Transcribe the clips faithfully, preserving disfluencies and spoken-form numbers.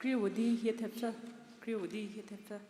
Kriewudi hie thepfü, kriewudi hie thepfü.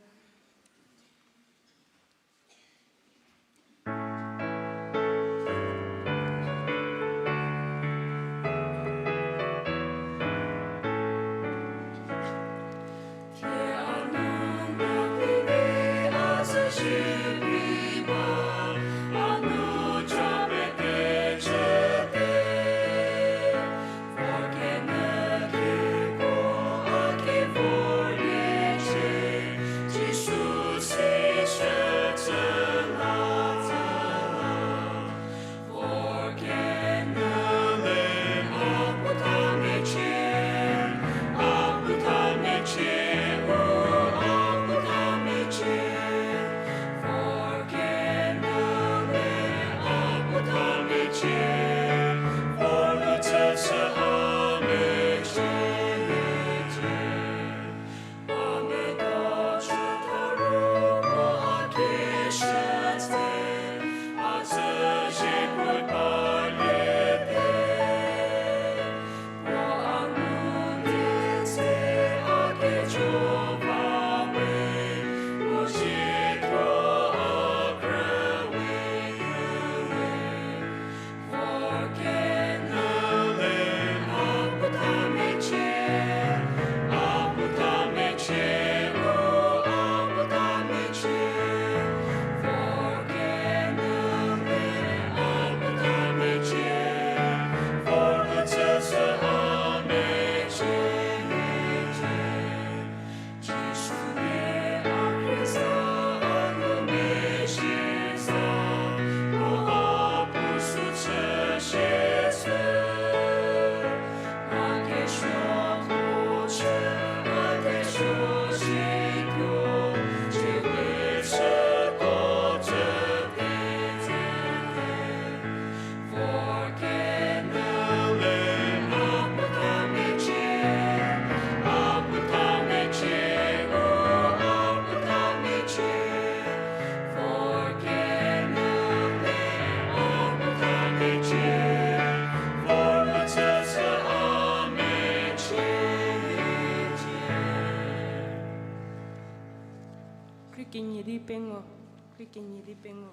Khriekenyi di pengo, khriekenyi di pengo.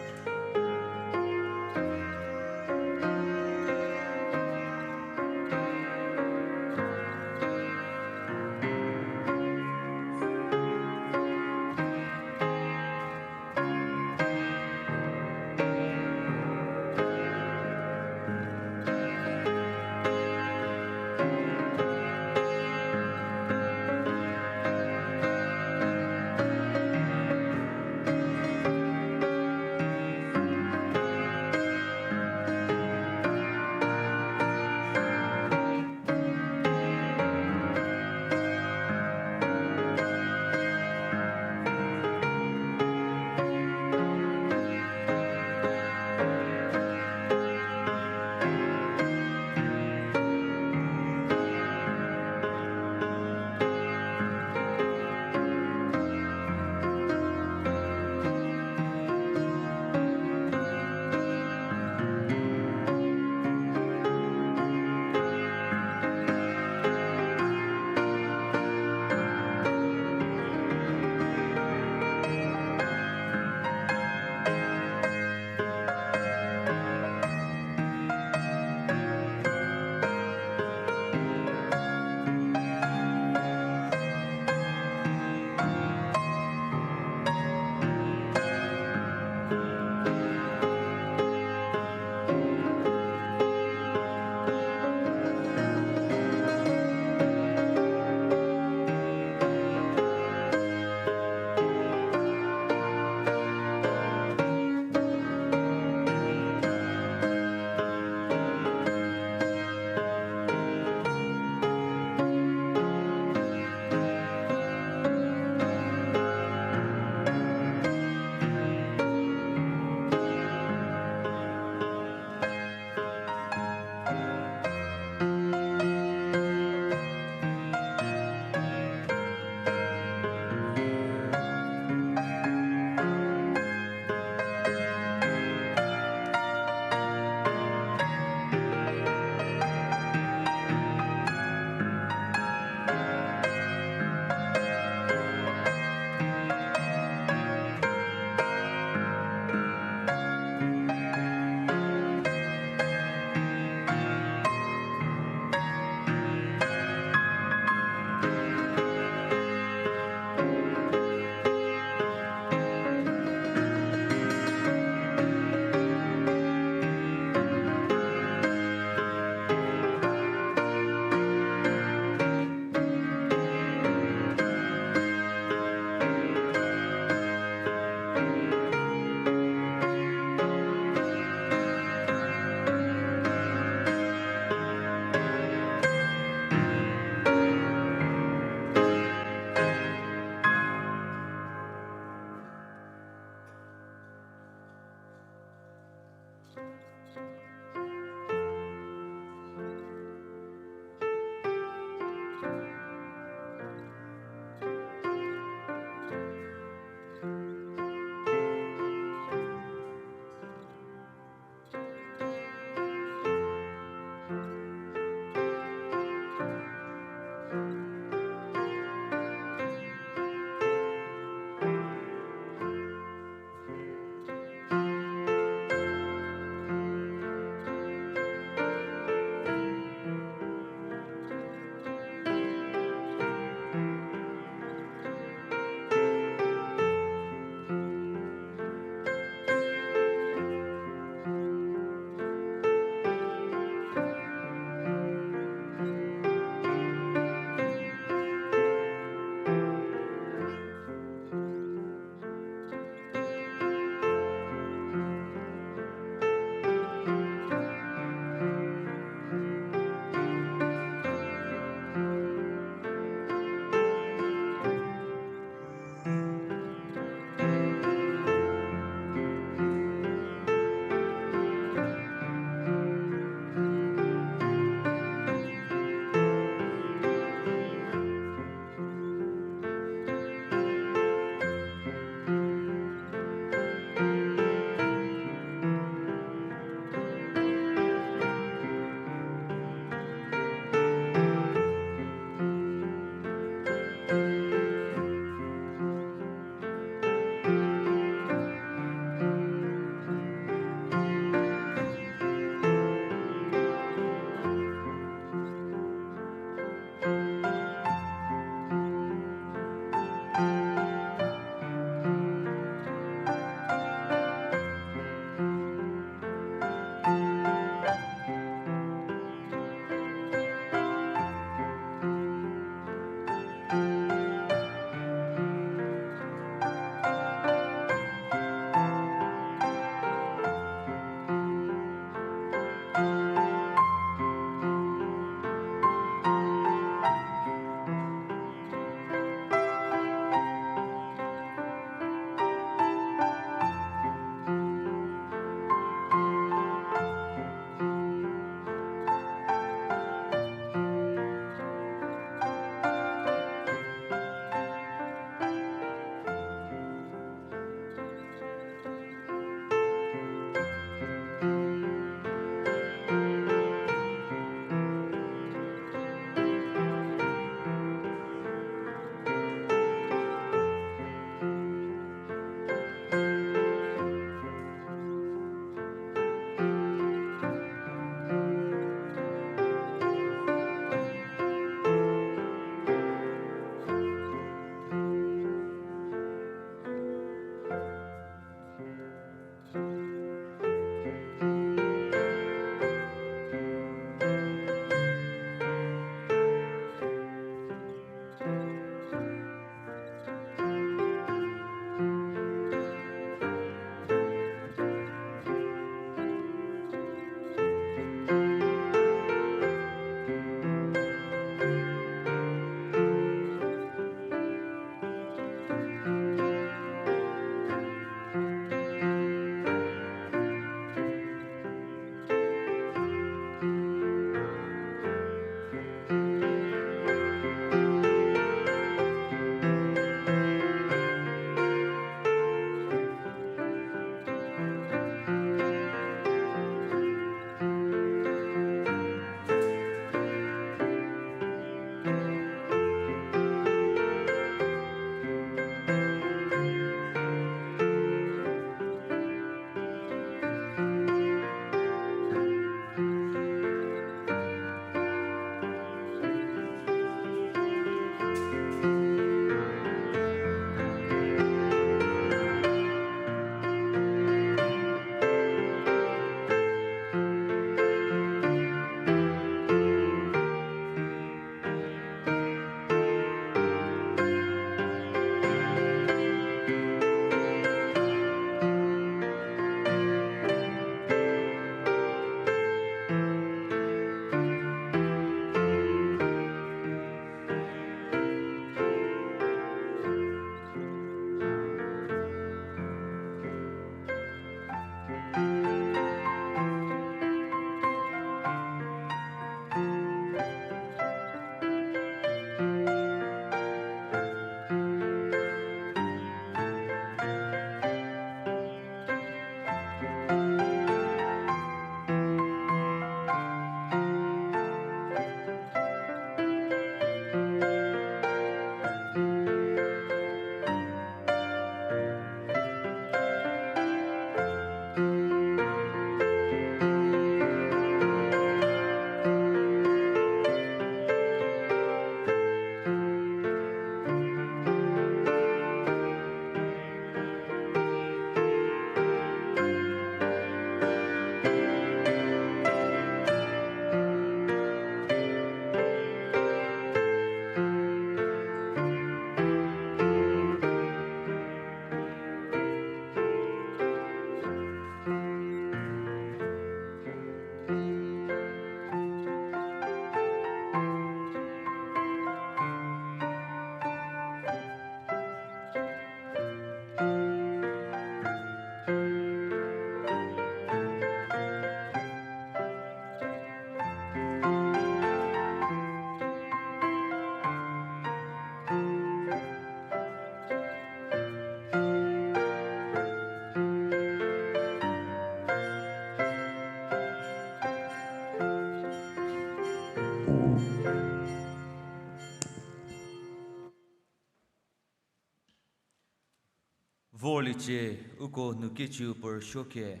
Vorliecie, uko nu kecü puo rüsuo khie,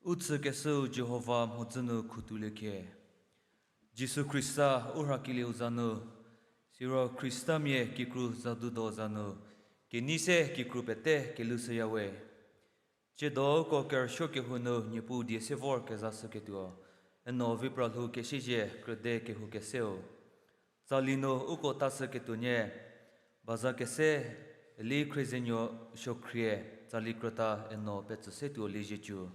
u tsükeshüu Jihova mhodzü nu khutoulie khie. Jisu Khrista u rhakelieu za nu, siro Khristamia kikru zadudo za nu, kenei se kikru pete kelushüyawe. Tsiedo uko kerüsuo kehou nu Niepuu die se vor kezashüketuo, eno vi pra lhou kesiezhie krüde kehou keseu. Tsali nu uko tashüketuo nie, baza kese, Eli Khrizenuo Suokhrie, tsali krüta eno petsü se tuo lieziecü.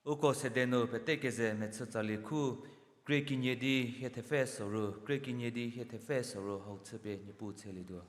Uko sede nu pete keze mechü tsali khu, krie kenie di hie thepfü soru, krie kenie di hie thepfü soru hau chüpie Niepuu tshelietuo.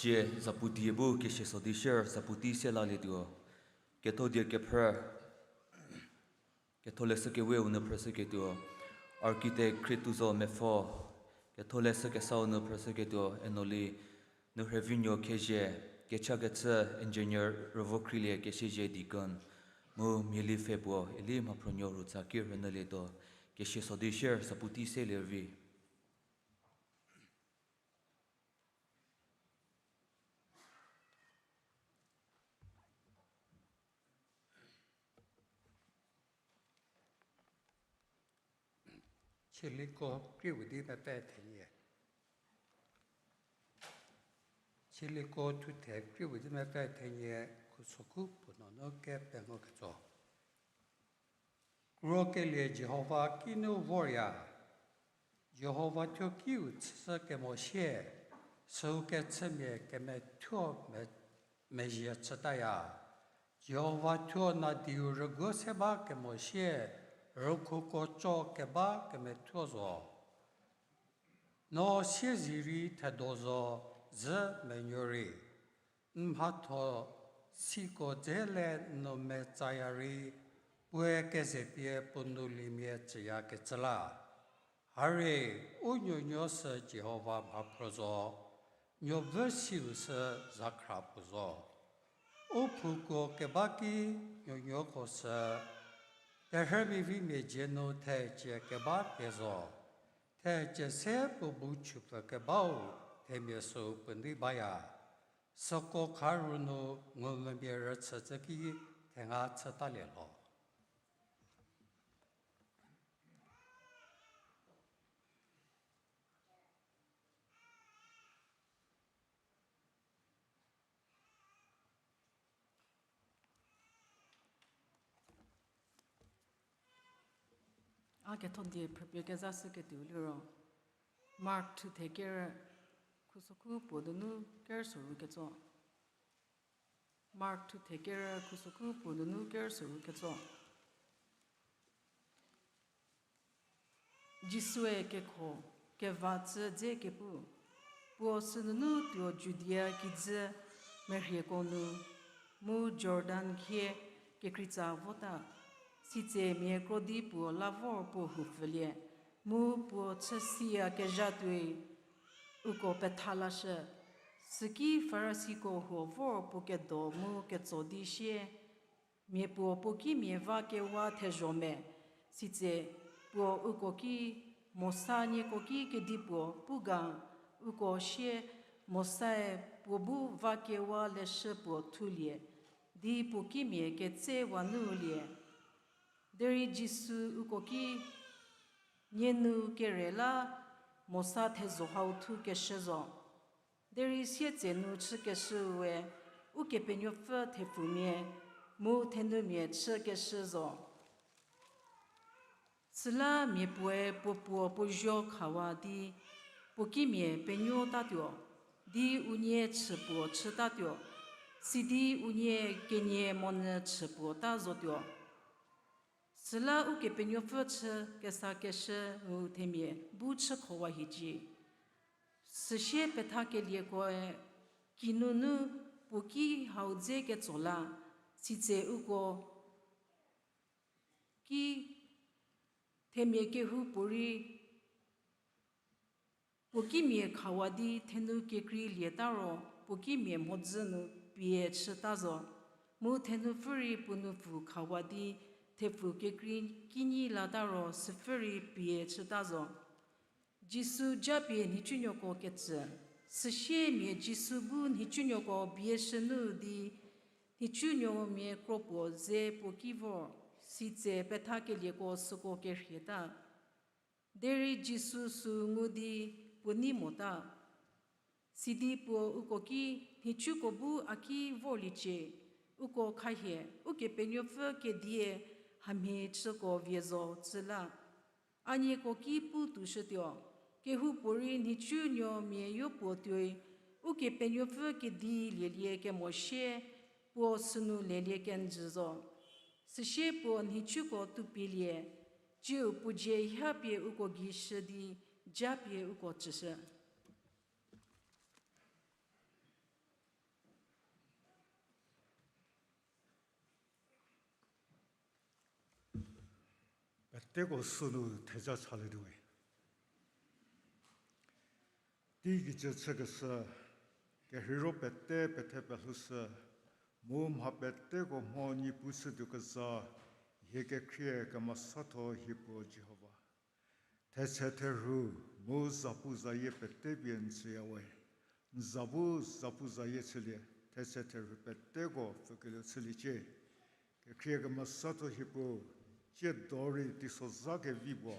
Tsie zapu die bu kesieso di shier zapu tei se lalietuo. Ketho die kephrü, Ketholeshü Keweu nu phrüshüketuo, Architect Khrietuzo Mepfo. Ketholeshü Kesau nu phrüshüketuo, Enoli, nu Rhevinuo Khezhie. Kechakecü Engineer Rüvokhrielie Kesiezie Deacon, mu Mieli Pfhe puo, Eli Mhaphrünuo Rutsa ki rünyülietuo, kesie so di share sa puotei selie vi. Chieliko krie puo di mepfü thenie. Chieliko thuthe krie puo di mepfü thenie, khusokhu puo nunu kepengou ketso. Kro kelie Jihova kinu vorya. Jihova thuo kiu chüshü kemo sie, süu kechümia kemethuo me-, mezhie chütaya. Jihova thuo nadiu rüguo se ba kemo sie, rükhuko co keba kemethuo zo. No siezirei thedo zo, zhü menuo rei. N mhatho siko dze le n nou metsaya rei, puoe kezepie puo nou liemia tsüyakecü la. Harie, u nuonuo sü Jihova mhaphro zo, nuobvü siu sü zakhra puo zo. U phuko keba ki nuonuoko sü, terhü mivimia dzie nu thecie keba pie zo. Thecie se puo bu chüpfü kebau themia süu puo nei baya. Süko kharu nu ngumvümia rüchücü ki thenga chütalie lho. A kethodie phrüpie kezashüketuo liro, Mark thuthe kerü, khusokhu puo nunu kerü soru ketso. Mark thuthe kerü, khusokhu puo nunu kerü soru ketso. Jisue kekho keva tsü dze kepu, puo sünunu tuo Judia kijü merhieko nu, mu Jordan khie kekreitsa vota. Sitse mia krodi puo la vor puo houpfülie, mu puo chüsiyakezha tuoi uko petha lashü. Süki Farisiko huo vor puo kedo mu ketso di sie, mia puo puo kimia va kewa thezho me, sitse puo uko ki, Mosa nieko ki kedipuo pu ga? Uko sie, Mosae puo bu va kewa leshü puo thulie, di puo kimia ketsewa nu lie. Derei Jisu uko ki, Nie nu kere la Mosa thezho hau thukeshü zo. Derei sietsenu chükeshüue Ukepenuopfü thepfumia mu thenumia chükeshü zo. Süla mia puoe puo puo puo zuo khawa di puo kimia penuotatuo, di unie chüpuo chütatuo, sidi unie kenie monyü chüpuo ta zotuo. Süla Ukepenuopfü chü kesakeshü u themia bu chükhowa hiecie. Süsie pethakeliekoe kinunu puo ki hau dze ketso la, sitse uko ki themia kehoupuorei puo kimia khawa di thenu kekreilieta ro puo kimia mhodzü nu pie chüta zo, mu thenupfü rei puo nupfu khawa di thepfu kekrei kinyi lata ro süpfü rei pie chüta zo. Jisu japie nhicunuoko ketsü. Süsiemia Jisu bu nhicunuoko bieshü nu di nhicunuomia kro puo ze puo ki vor, sitse pethakelieko süko kerhieta. Derei Jisu sü ngu di puo nei mota. Sidi puo uko ki, Nhicuko bu a ki vorliecie, uko khahie, Ukepenuopfü kedie hamhie chüko vie zo tsü la. A nieko ki pu toushütuo, kehoupuorei nhicunuomia yopuo tuoi, Ukepenuopfü kedi lielie kemo sie, puo sünu lelie kenjü zo. Süsie puo nhicuko toupielie, tsiu puo dzie hapie uko gei shü di japie uko tsüshü. Peteko sünu theja chalietuowe. Teigei cü chükeshü, kerheiro pete pethe pelhoushü, mu mha peteko mho Niepuu chütuo keza, hie kekhrie kemesatho hie puo Jihova. Thetse therhu mu zapu zayie pete pie n tsüya we. N za bu zapu zayie chülie, thetse therhu peteko pfükelieu chüliecie. Kekhrie kemesatho hie puo, tsiedo rei teisozha kevi puo,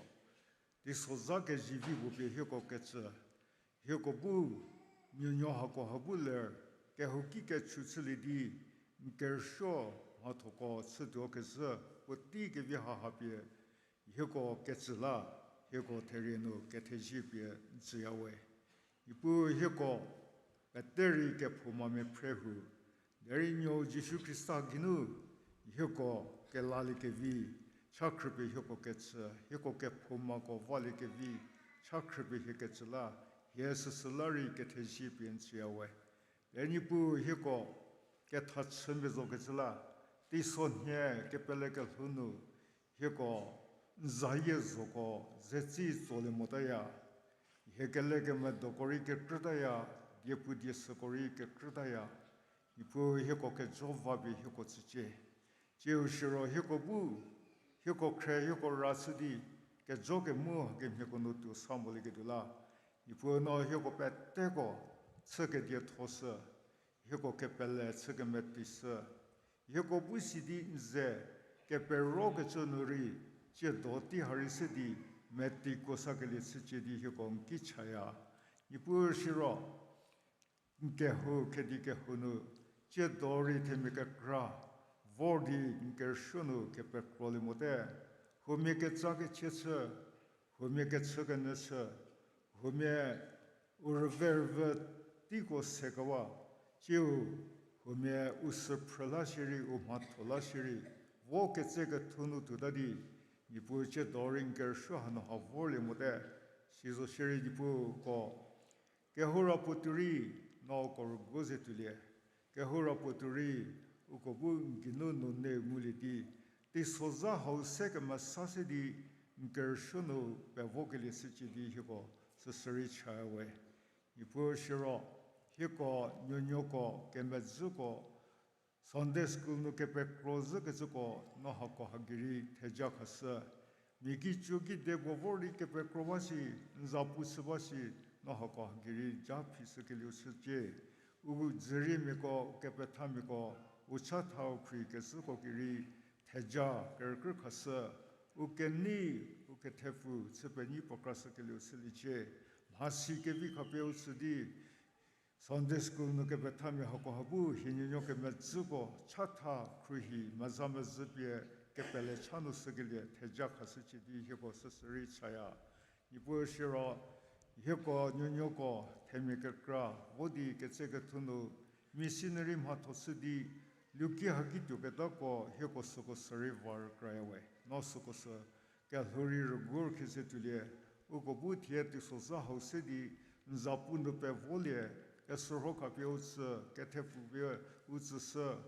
teisozha kezivi puo pie hieko kecü, hieko bu nuonuo hakoha bu ler, kehouki kechu chülie di, n kerüsuo mhathoko chütuo kezhü, puotei kevi haha pie hieko kecü la, hieko therie nu kethezie pie n tsüya we. Niepuu hieko pete rei kephouma mephre hu, derei nuou Jisu Khrista geinu hieko kelaliekevi, cha khrüpie hieko kecü, hieko kephoumako valiekevi, cha khrüpie hie kecü la, hie süsü la rei kethezie pie n tsüya we. Derei Niepuu hieko kethachümia zo kecü la, teisonhie kepele kelhou nu, hieko n zayie zoko zetsi tsolie motaya, hie kelekemedoko rei kekrütaya, diepu diesüko rei kekrütaya, Niepuu hieko kejo va pie hieko tsücie. Tsiu siro hieko bu, hieko khre hieko ra chü di, kejo kemu hakemhieko nu tuo sa molieketuo la, Niepuu no hieko peteko chü kediethoshü, hieko kepele chü kemeteishü, hieko bu si di n ze keperokecü nu rei, tsiedo tei ha rei se di metei kuo sakelie chücie di hieko n ki chaya. Niepuu siro n kehou khedi kehou nu, tsiedo rei themia kekra vor di n kerüsuo nu kepekrolie mote, huomia ketsa kechie chü, huomia kechü kenyü chü, huomia u rüve rüvü teiko sekewa, tsiu huomia u süphrü la shierei, u mhatho la shierei, vo ketse kethu nu tuota di, Niepuu tsiedo rei n kerüsuo hanu ha vorlie mote, sizo shierei Niepuu ko kehou ra puotuo rei, no uko rüguo ze tuolie. Kehou ra puotuo rei, uko bu n geinu nunu ngulie di, teisozha hau se kemesa se di, n kerüsuo nu pevokelie chücie di hieko süsü rei chaya we. Niepuu siro, hieko nuonuoko kemedzüko, Sunday school nu kepekro zhükecüko no hako ha gei rei theja khashü. Mia kicu kide puo vor di kepekro ba shi, n za pu chü ba shi, no hako ha gei rei ja phishükelieu chücie. U dzüriemiako, u kepethamiako, u chathau khrie kezhüko gei rei theja kerükrü khashü. U kenei, u kethepfu chü penyi puo krashükelieu chüliecie. Mhasi kevi khapie u tsü di, Sunday school nu kepethamia hako ha bu hie nuonuo kemedzüko chatha khruohi meza mezhü pie kepele cha nu shükelie theja khashücie di hieko süsü rei chaya. Niepuu siro hieko nuonuoko themia kekra vo di ketse kethu nu missionary mhatho chü di luki haki tuoketako hieko süko sürei va rükraya we. No süko sü kelhou rei rüguor khise tuolie, uko bu thie teisozha hau se di n za pu nu pevolie, kesorho khapie u tsü, kethepfu pie u tsüshü,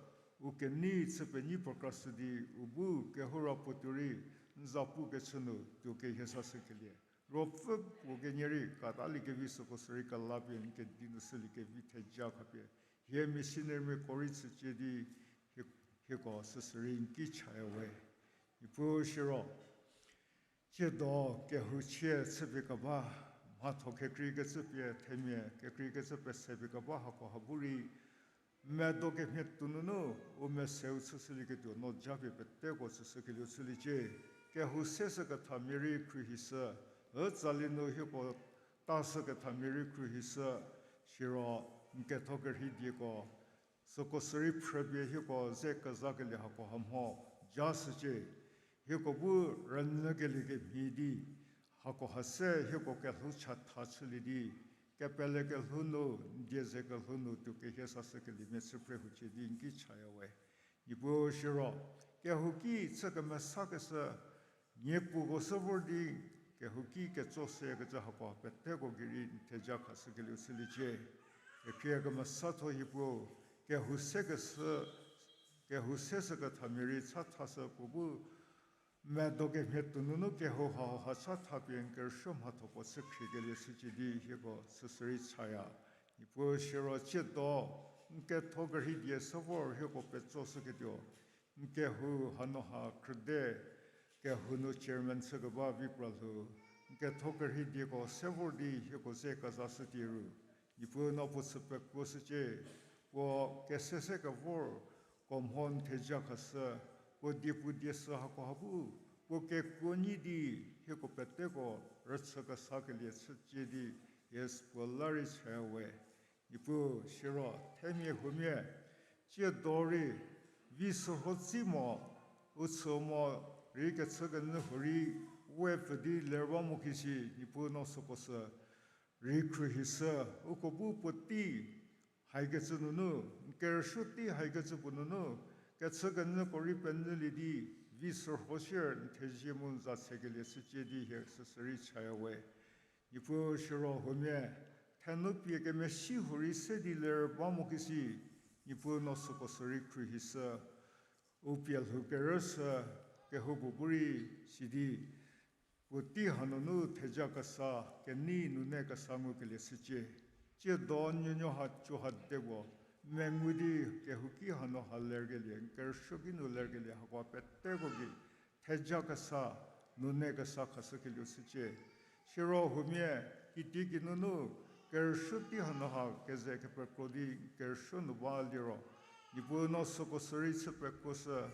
u kenei chü penyi puo krashü di u bu kehou ra puotuo rei n za pu kechü nu tuo kehie sashükelie. Ruopfü puo kenie rei katalie kevi süko sürei kela pie n kedi nu shülie kevi theja khapie hie missionarymiako rei tsücie di hie, hieko süsü rei n ki chaya we. Niepuu siro, tsiedo kehou chie chüpie keba, mhatho kekreikecü pie themia kekreikecü pesepie keba hako ha bu rei medo kemhie tuo nunu u meseu chüshülieketuo no japie peteko tsüshükelieu chüliecie. Kehou se sü kethamia rei khruohishü, ütsali nu hieko ta sü kethamia rei khruohishü, siro n ketho kerhei dieko süko sürei phrüpie hieko ze kezakelie hako ha mho ja shücie. Hieko bu rünyükelie kemhie di hako ha se hieko kelhou chatha chülie di kepele kelhou nu, n die ze kelhou nu tuo kehie sashükeliemia chü phre hucie di n ki chaya we. Niepuu siro, kehouki chü kemesakeshü, niepuko sü vor di kehouki ketso sekecü hako peteko gei rei n theja khashükelieu chüliecie. Kekhrie kemesatho hie puo, kehou sekeshü, kehou se sü kethamia rei chathashü puo bu medo kemhie tuo nunu kehou hau ha chathapie n kerüsuo mhathoko chü khriekelie chücie di hieko süsü rei chaya. Niepuu siro tsiedo, n ketho kerhei die se vor hieko petsoshüketuo, n kehou hanu ha khrüde, kehou nu chairman chükeba vi pra lhou, n ketho kerhei dieko se vor di hieko ze kezashütie ru. Niepuu no puo chü pekuoshücie, puo kese se kevor, ko mho n theja khashü, puo diepu die sü hako ha bu, puo kekuo nyi di, hieko peteko rüchü kesakelie chücie di, yes puo la rei chaya we. Niepuu siro themia huomia, tsiedo rei, vi sürho tsi mo, u chü mo rei kechükenyü huorei, we pfü di ler ba mo kisi, Niepuu no süko sü rei khruohishü, uko bu puotei haikecü nunu, n kerüsuo tei haikecü puo nunu, kechükenyüko rei penyülie di, vi sürho sier n thezie mu n za sekelie chücie di hie süsü rei chaya we. Niepuu siro huomia, thenu pie kemesi huorei se di ler ba mo kisi, Niepuu no süko sü rei khruohishü, u pie lhou kerüshü, kehoupuo bu rei sidi, puotei hanunu theja kesa, kenei nune kesa ngukelie chücie. Tsiedo nuonuo ha co ha de puo, mengu di kehouki hanu ha lerkelie, n kerüsuo ki nu lerkelie, hako peteko gei, theja kesa, nune kesa khashükelieu chücie. Siro huomia, kitieki nunu, kerüsuo tei hanu ha keze kepekro di kerüsuo nu ba liro, Niepuu no süko sü rei chü pekuoshü,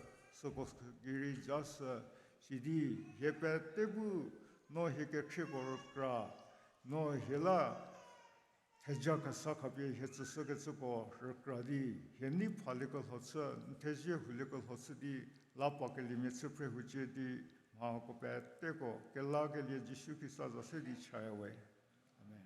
süko gei rei jashü, sidi hie pete bu no hie kekhrieko rükra, no hie la theja kesa khapie hie tsüshükecüko rükra di, hie nei phaliekelho chü, n thezie huliekelho chü di, la pa keliemia chü phre hucie di, mhako peteko kelakelie Jisu Khrista za se di chaya we. Amen.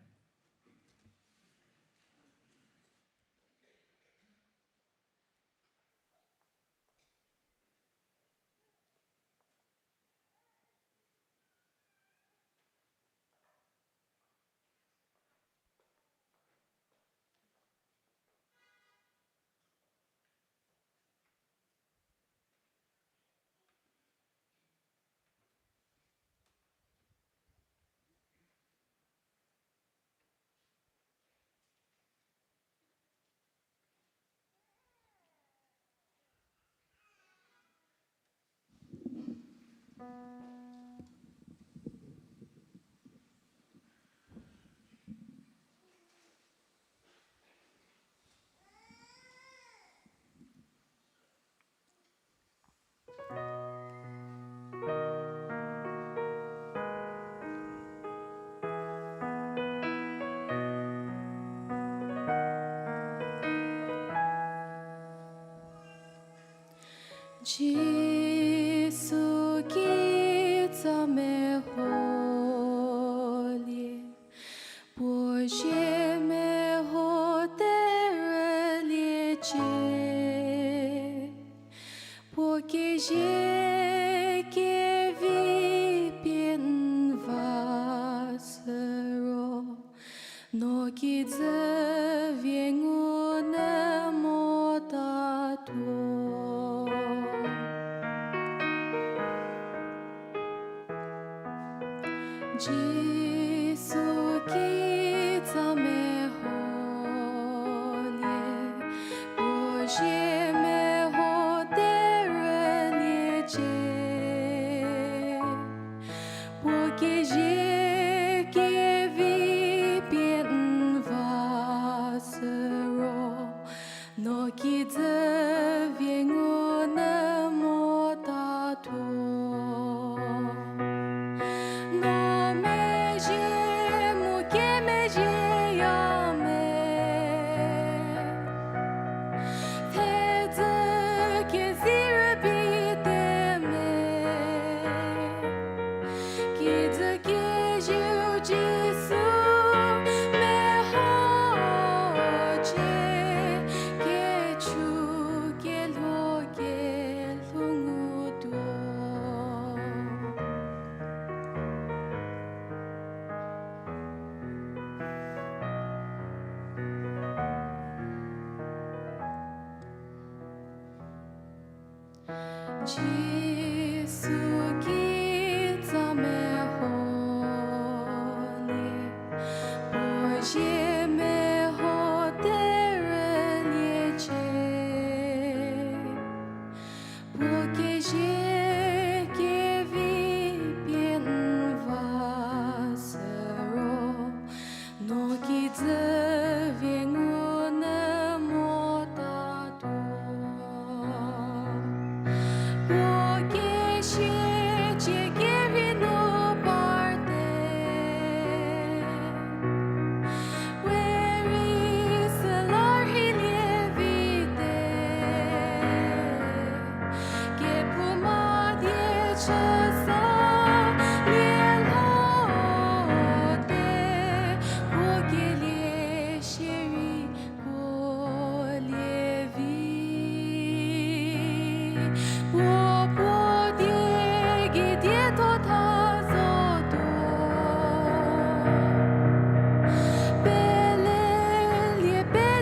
Jisu kitsa meholie, puo zie meho terüliecie. Puo kezie kevi pie n va süro, no kijü vie ngu nyü motatuo. Jisu kitsa meholie, puo zie meho terüliecie. Puo kezie kevi pie n va süro, no kijü vie ngu nyü motatuo. No mezhie mu kemezhieya me, thedzü kezei rübei te me. Kijü kezieu Jisu mehocie, kechu kelho kelhou ngutuo. Jisu kitsa meholie, puo zie meho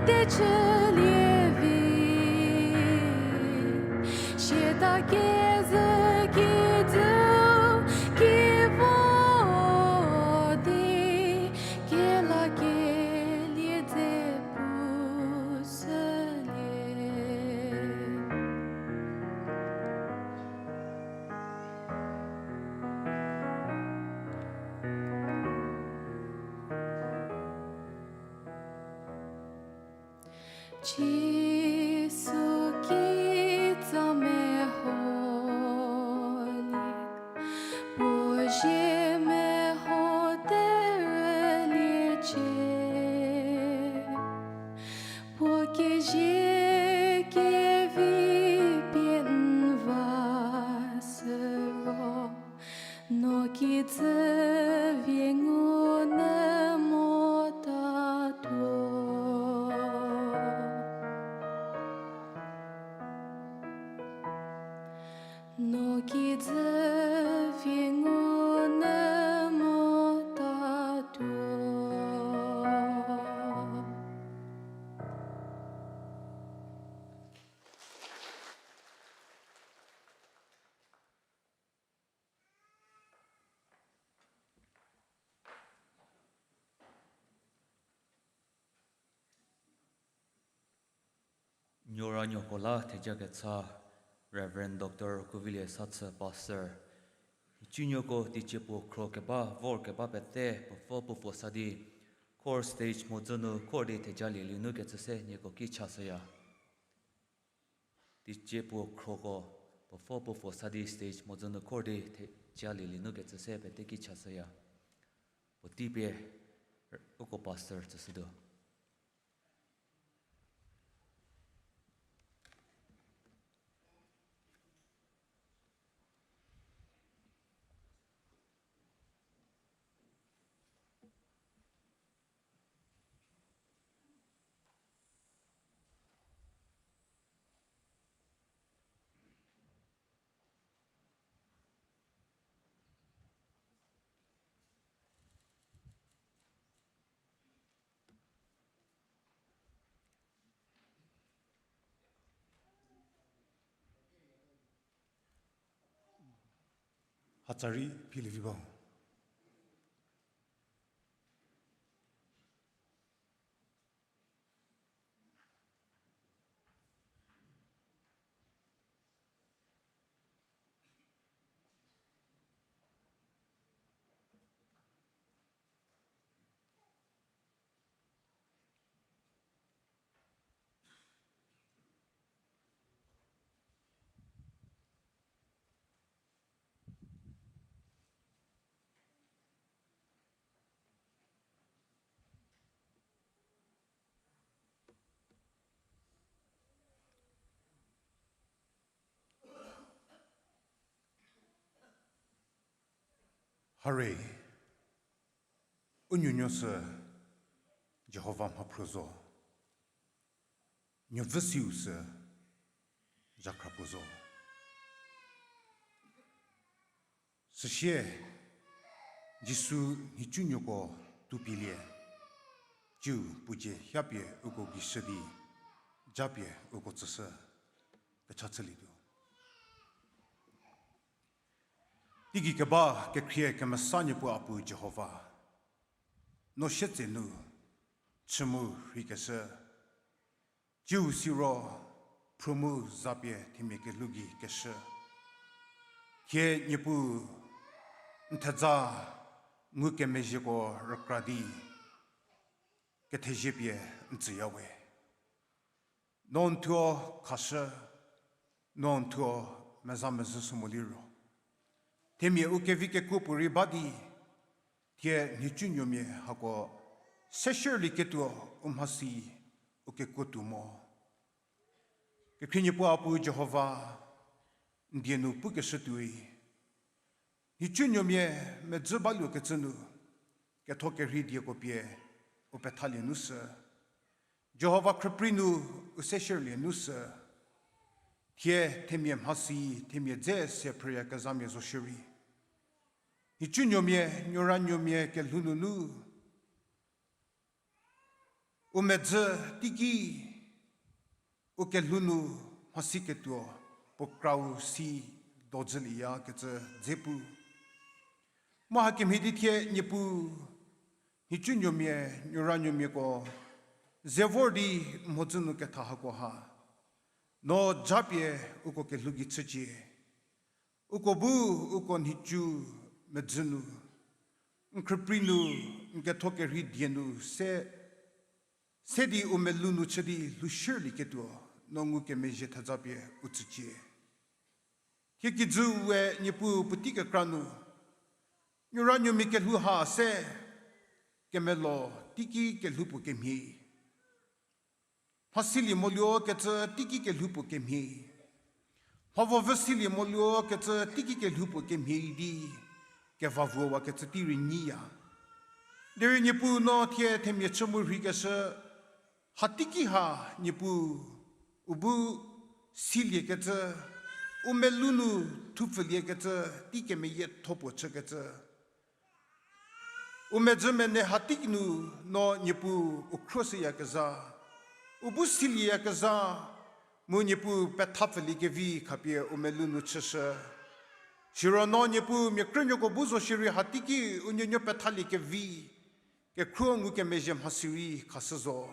Tecülie vi, siata kezhü kijü ki vo di, kelakelie dze pushülie. Jisu kitsa meholie, puo zie meho terüliecie. Puo kezie kevi pie n va süro, no kijü vie ngu nyü motatuo. No kijü vie ngu nyü motatuo. Nuoranuoko la thejaketsa, Reverend Doctor Kuvilie Sathü Pastor, nhicunuoko teicie puo khro keba vor keba pete puo pfü puo puo sa di, khor stage mhodzü nu khor di thejalielie nu kecü se nieko ki chashüya. Teicie puo khroko puo pfü puo puo sa di stage mhodzü nu khor di thejalielie nu kecü se pete ki chashüya. Puotei pie uko pastor tsüshütuo. Hatsarei philivi ba. Hare, u nuonuo sü Jihova mhaphruo zo, nuovü siu sü zhakhra puo zo. Süsie, Jisu nhicunuoko tuopielie, ciu puo dzie hiapie uko gei shü di, japie uko tsüshü, kecha chülietuo. Teigei keba kekhrie kemesa Niepuu a Pu Jihova, no sietsenu chü mu rheikeshü, ciu siro phruo mu zapie themia kelhou gei keshü. Thie Niepuu n theza ngukemezhieko rükra di kethezie pie n tsüyawe. No n thuo khashü, no n thuo meza mezhü shü mo liro, themia u kevi kekuo puorei ba di, thie nhicunuomia hako seshürlieketuo u mhasi u kekuo tuo mo. Kekhrie Niepuu a Pu Jihova, n die nu pukeshü tuoi, nhicunuomia medzü baluokecü nu, ketho kerhei dieko pie u pethalie nu sü, Jihova khrüprei nu u seshürlie nu sü, thie themia mhasi, themia dze se phrüyakezhamia zo shierei, nhicunuomia, nuoranuomia kelhou nunu u medzi teiki u kelhou nu mhasiketuo puo krau si dojülieyakecü dze pu. Mu hakemhie di thie Niepuu, nhicunuomia, nuoranuomiako ze vor di mhodzü nu ketha hako ha, no japie uko kelhou gei chücie. Uko bu uko nhicu medzi nu, n khrüprei nu, n ketho kerhei die nu se, se di u melou nu chü di lhoushürlieketuo, no ngukemezhie thejapie u tsücie. Thie kijü we Niepuu puotei kekra nu, nuoranuomia kelhou ha se, kemelo teiki kelhou puo kemhie. Mhasilie moluokecü teiki kelhou puo kemhie. Mha vo vü silie moluokecü teiki kelhou puo kemhie di, keva vuowakecü tei rei nyiya. Derei Niepuu no thie themia chü mu rheikeshü, hateiki ha Niepuu, u bu siliekecü, u melou nu thupfüliekecü, tei kemeyietho puo chükecü. U medzi mene hateiki nu no Niepuu u khruoshüyakezha, u bu silieyakezha, mu Niepuu pethapfüliekevi khapie u melou nu chüshü. Siro no Niepuu mia krünuoko bu zo shierei hateiki u nuonuo pethaliekevi, kekhruo ngukemezhie mhasi rei khashü zo.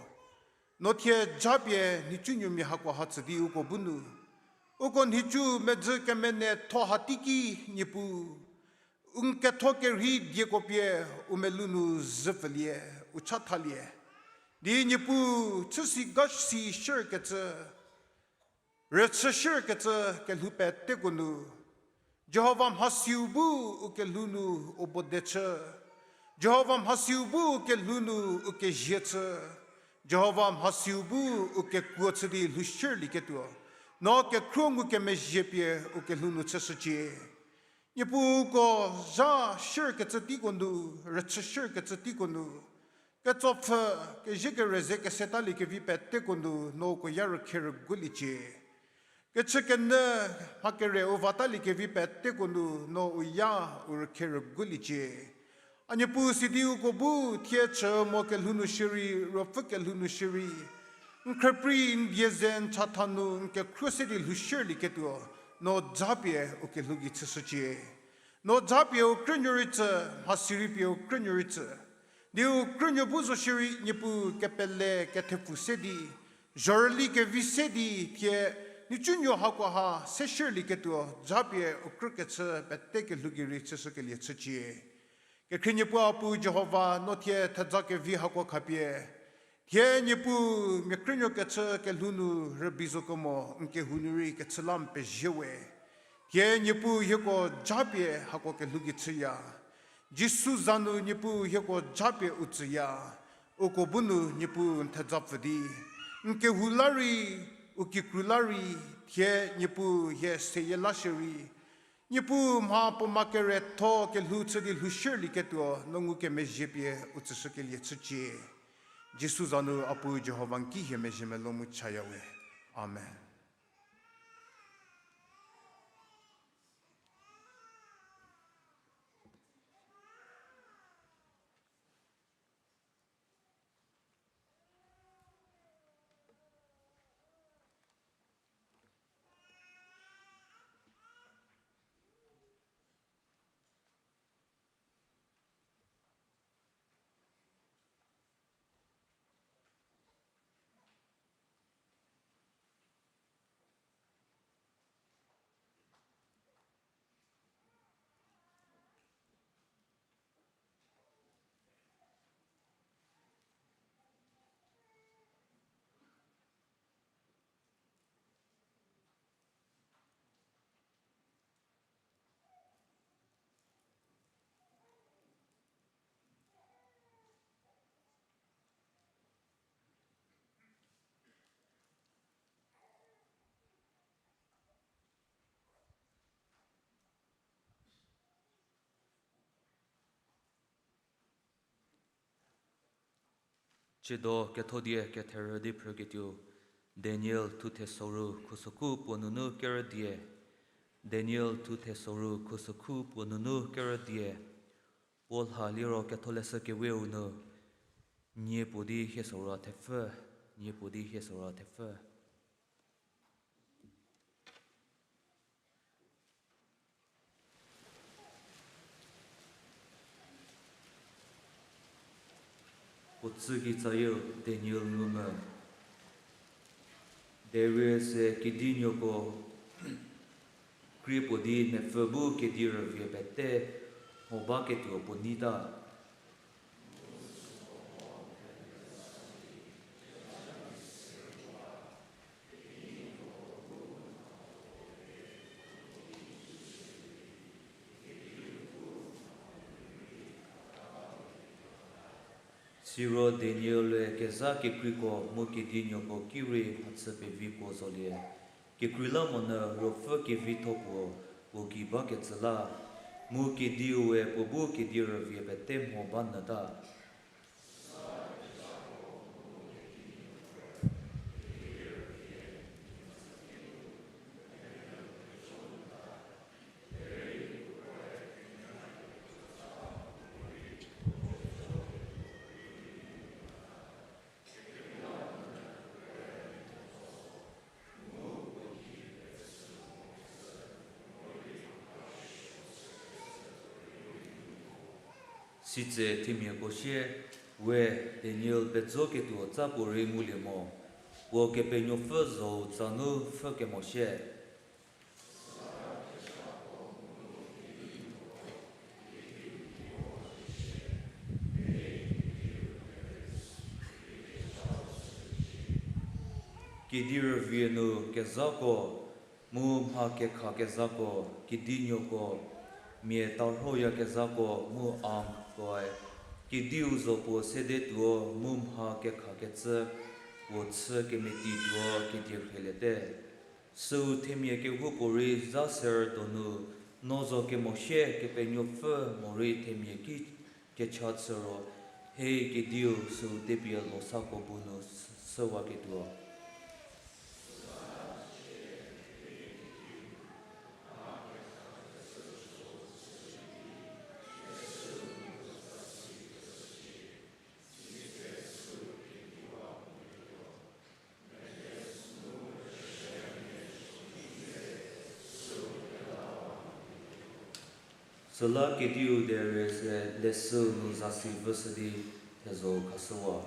No thie japie nhicunuomia hako ha tsü di uko bu nu, uko nhicu medzi kemenetho hateiki Niepuu, n ketho kerhei dieko pie u melou nu zhüpfülie, u chathalie. Di Niepuu chüsi gasi shürkecü, rüchüshürkecü kelhou peteko nu, Jihova mhasiu bu u kelhou nu u bode chü, Jihova mhasiu bu u kelhou nu u kezie chü, Jihova mhasiu bu u kekuo chü di lhoushürlieketuo, no kekhruo ngukemezhie pie u kelhou nu chüshücie. Niepuu uko zha shürkecü teiko nu, rüchüshürkecü teiko nu, ketsopfü, kezhie kereze kesetaliekevi peteko nu no uko ya rükhe rüguliecie. Kechükenyü mha kere u vataliekevi peteko nu no u ya u rükhe rüguliecie. A Niepuu sidi uko bu thie chü mo kelhou nu shierei, ruopfü kelhou nu shierei, n khrüprei n die ze n chatha nu n kekhruo se di lhoushürlieketuo, no japie u kelhou gei chüshücie. No japie u krünuo rei tsü, mhasi rei pie u krünuo rei tsü. Di u krünuo bu zo shierei Niepuu kepele kethepfu se di, zhorüli kevi se di thie, nhicunuo hako ha seshürlieketuo japie u krükechü pete kelhou gei rei chüshükelie chücie. Kekhrie Niepuu a Puu Jihova, no thie theja kevi hako khapie, thie Niepuu mia krünuo kechü kelhou nu rübei zo kemo n kehou nu rei kechü la n pezie we. Thie Niepuu hieko japie hako kelhou gei chüya. Jisu za nu Niepuu hieko japie u tsüya. Uko bu nu Niepuu n theja pfü di, n kehou la rei, u kikru la rei, thie Niepuu hie seyie la shierei, Niepuu mha puo ma keretho kelhou chü di lhoushürlieketuo no ngukemezhie pie u tsüshükelie chücie. Jisu za nu a Puu Jihova n ki hie mezhie melou mu chaya we. Amen. Tsiedo kethodie ketherü di phrüketuo, Daniel thuthe soru khusokhu puo nunu kerüdie. Daniel thuthe soru khusokhu puo nunu kerüdie. Puo lha liro Ketholeshü Kewe-u nu, Nie puo di hie sorou thepfü, nie puo di hie sorou thepfü. Puo tsü kitsayieu Daniel ngumvü. Darius-e kedinuoko krie puo di mepfü bu kedi rüvie pete mho baketuo puo neita. Siro Daniel-e kezha kekreiko mu kedinuoko ki rei mhachü pevikuo zolie. Kekreilamonyü ruopfü kevitho puo puo gei bakecü la, mu kediue puo bu kedi rüvie pete mho ba nyüta. Sitse themiako sie, we Daniel pejoketuo tsa puorei ngulie mo, puo Kepenuopfü zhou tsa nu pfhü kemo sie. Kedi rüvie nu kezhako, mu mha kekhakezhako, kedinuoko, mia tarhoyakezhako mu angkoe, kediu zo puo sedetuo mu mha kekhakecü puo chü kemeti tuo kedie rheliete. Süu themia kehoupuorei zha ser donu, no zo kemo sie Kepenuopfü morei themia ki kecha chü ro, hei kediu süu tepie losako bu nu süwaketuo. Süla kediu derei se leshüu nu zasi vüshü di thezho khashüwa.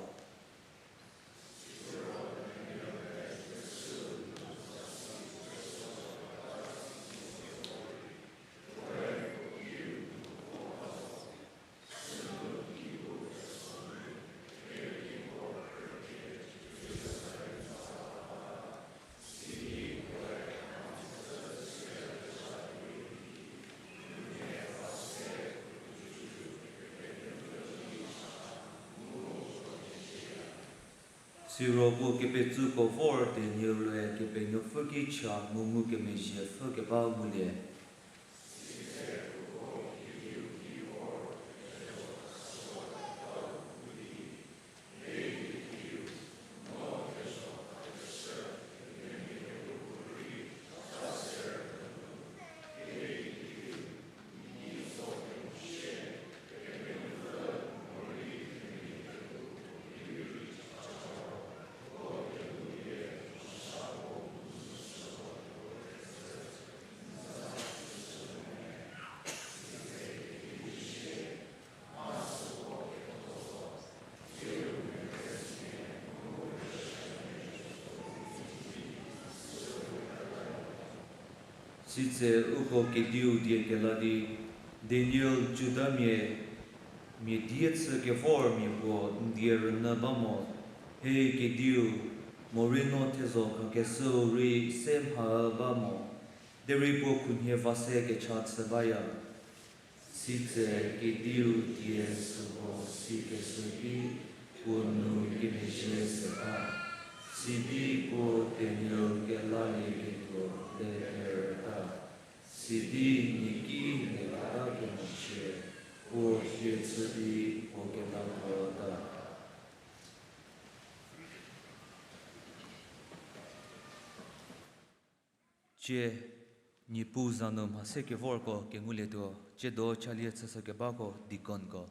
Siro puo kepetsüko vor Daniel-e Kepenuopfü ki cha mu ngukemezhie pfhükeba ngulie. Sitse uko kediu die kela di, Daniel Judamia, mia die chü kevor mia puo n die rünyü ba mo, hei kediu, morei no thezho khakeshüu rei se mha ba mo, derei puo khunhie va se kecha chü baya. Sitse kediu die süko sikeshü ki puo nu kemezhie se ta, sidi puo Daniel kelalieketuo le kerüta, sidi nie ki leketa kemezhie puo hie chü di puo kelatuota. Tie, Niepuu za nu mhase kevorko kengulietuo, tsiedo chalie chüshü kebako deaconko.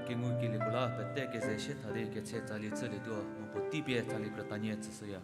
Kengu kelieko la pete keze shie tha di ketse tsali chülietuo, mu puotei pie tsali krütanie tsüshüya.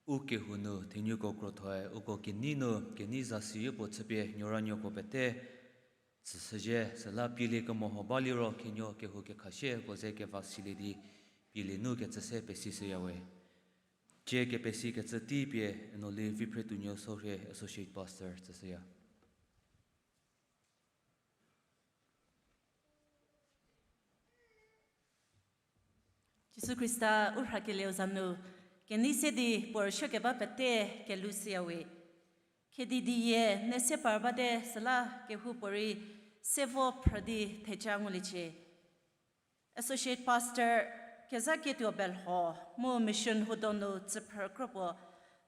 U kehou nu thenuko krothoe uko kenei nu kenei zasi yopuo chüpie nuoranuoko pete tsüshüzhie, süla pielie kemoho baliro khenuo kehou kekhashie uko ze keva silie di pielie nu kecü se pesishüyawe. Tie kepesikecü tei pie Enoli Viphretuonuo Sorhie, Associate Pastor tsüshüya. Jisu Khrista u rhakelieu za nu kenei se di puo rüsuokeba pete kelou shüyawe. Khedi di yie ne se par bate süla kehoupuorei se vo phrü di theja nguliecie. Associate Pastor Kezakietuo Belho mu mission huo donu tsüphrü kropuo,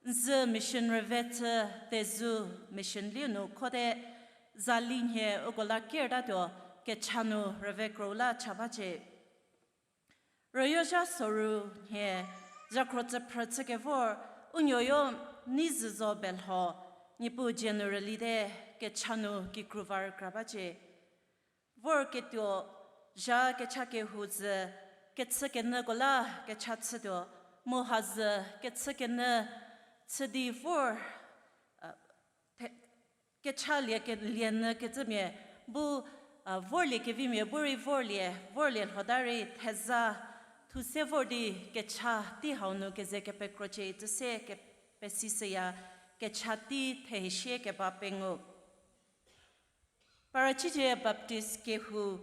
n zü mission rüve chü Tezu mission liu nu khote, zali nhie uko la kertatuo kecha nu rüve kro la cha bacie. Rüyozha soru nhie zhakhro tsüphrü chükevor u nuoyo Neizüzo Belho, Niepuu dzie nu rülite, kecha nu kikru va rükra bacie. Vorketuo zha kecha kehou zü kechükenyüko la kecha chütuo, mu hazü kechükenyü chü di vor, kecha lie ke- lienyü kecümia bu, vorlie kevimia bu rei vorlie, vorlie lhota rei theza thu se vor di kecha tei hau nu keze kepekrocie itsü se kepesishüya, kecha tei thehesie keba pengou. Parachicie Baptist kehou,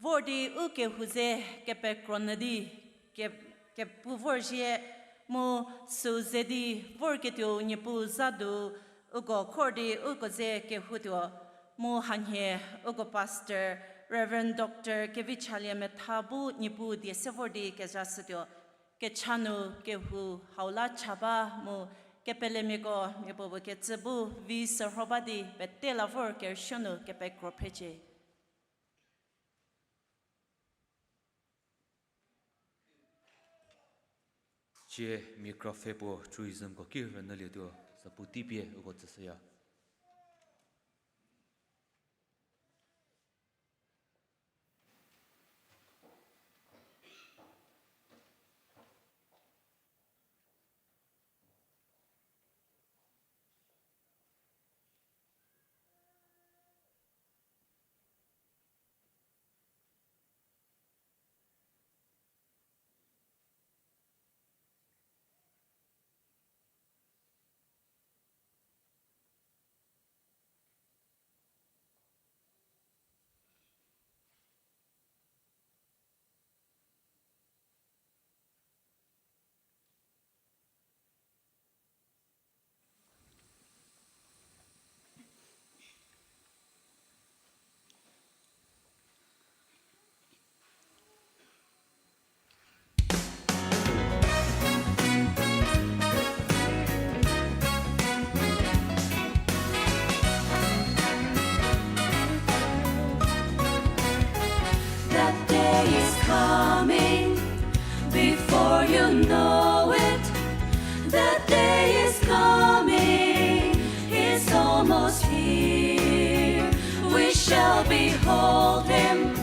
vor di u kehou ze kepekro nyü di ke- kepu vorzhie, mu süu ze di vorketuou Niepuu za du uko khor di uko ze kehoutuo, mu hanhie uko Pastor Reverend Doctor Kevichalie Metha bu Niepuu die se vor di kezashütuo, kecha nu kehou hau la cha ba mu kepelemiako miapuo bu kecü bu vi sürho ba di pete la vor kerüsuo nu kepekro phrecie. Tie mia krapfhe puo tourismko ki rünyülietuo, zapu tei pie uko tsüshüya. That day is coming before For you know it, the day is coming, it's almost here. We shall behold him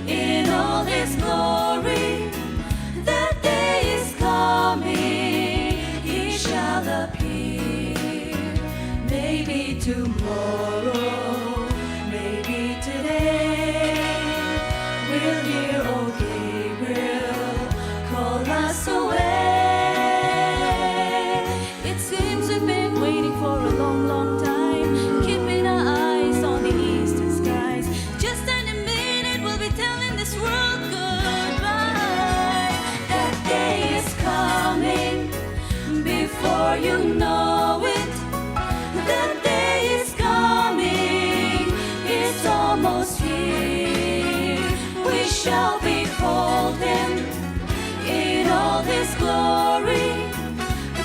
in all his glory. The day is coming, he shall appear. Maybe tomorrow, maybe today, we'll hear old Gabriel call us away. It seems we've been waiting for a long, long time, keeping our eyes on the eastern skies. Just in a minute, we'll be telling this world goodbye. That day is coming, before you know it. That day is coming, it's almost here. We shall behold him in all his glory.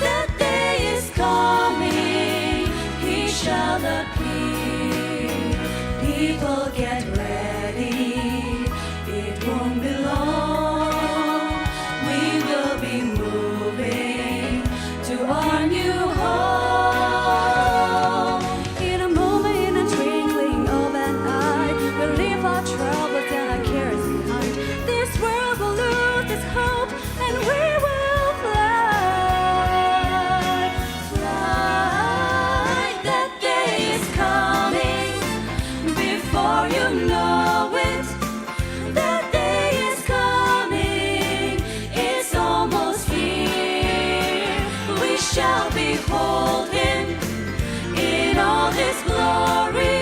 That day is coming, he shall appear. People, get ready, it won't be long. We will be moving to our new home. In a moment, in a twinkling of an eye, we'll leave our troubles and our cares behind. This world will lose its hope, and we will fly. Fly, that day is coming, before you know it. That day is coming, it's almost here. We shall behold him in all his glory.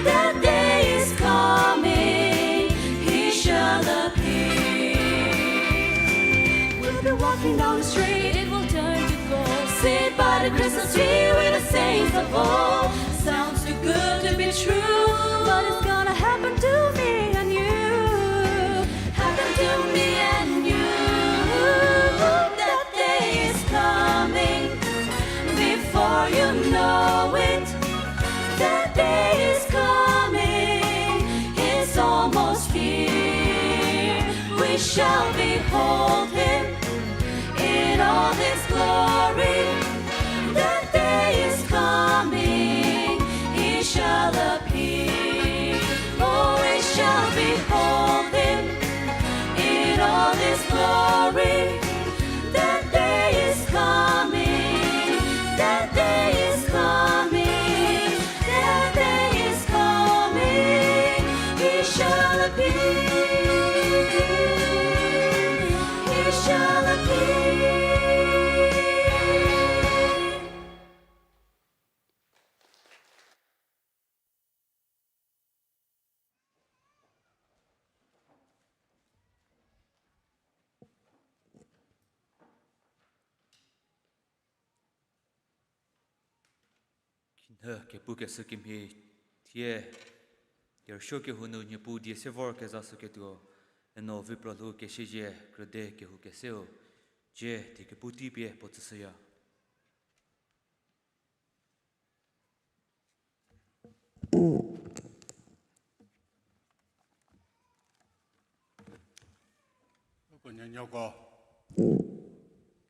That day is coming, he shall appear. We'll be walking down the street, it will turn to gold. Sit by the Christmas tree with the saints of old. Sounds too good to be true, but it's gonna happen to me and you. Happen to me and you. That day is coming, before you know it. That day is coming, it's almost here. We shall behold him in all his glory. That day is coming, he shall appear. Oh, we shall behold him in all his glory. That day is coming, that day is coming, that day is coming. He shall appear, he shall appear. Khinhie kepukeshü kemhie thie, kerüsuo kehou nu Niepuu die se vorkezashüketuo, eno Viprolhou Kesiezie krüde kehoukeseu, cie die kepu tei pie puo tsüshüya. Uko nuonuoko,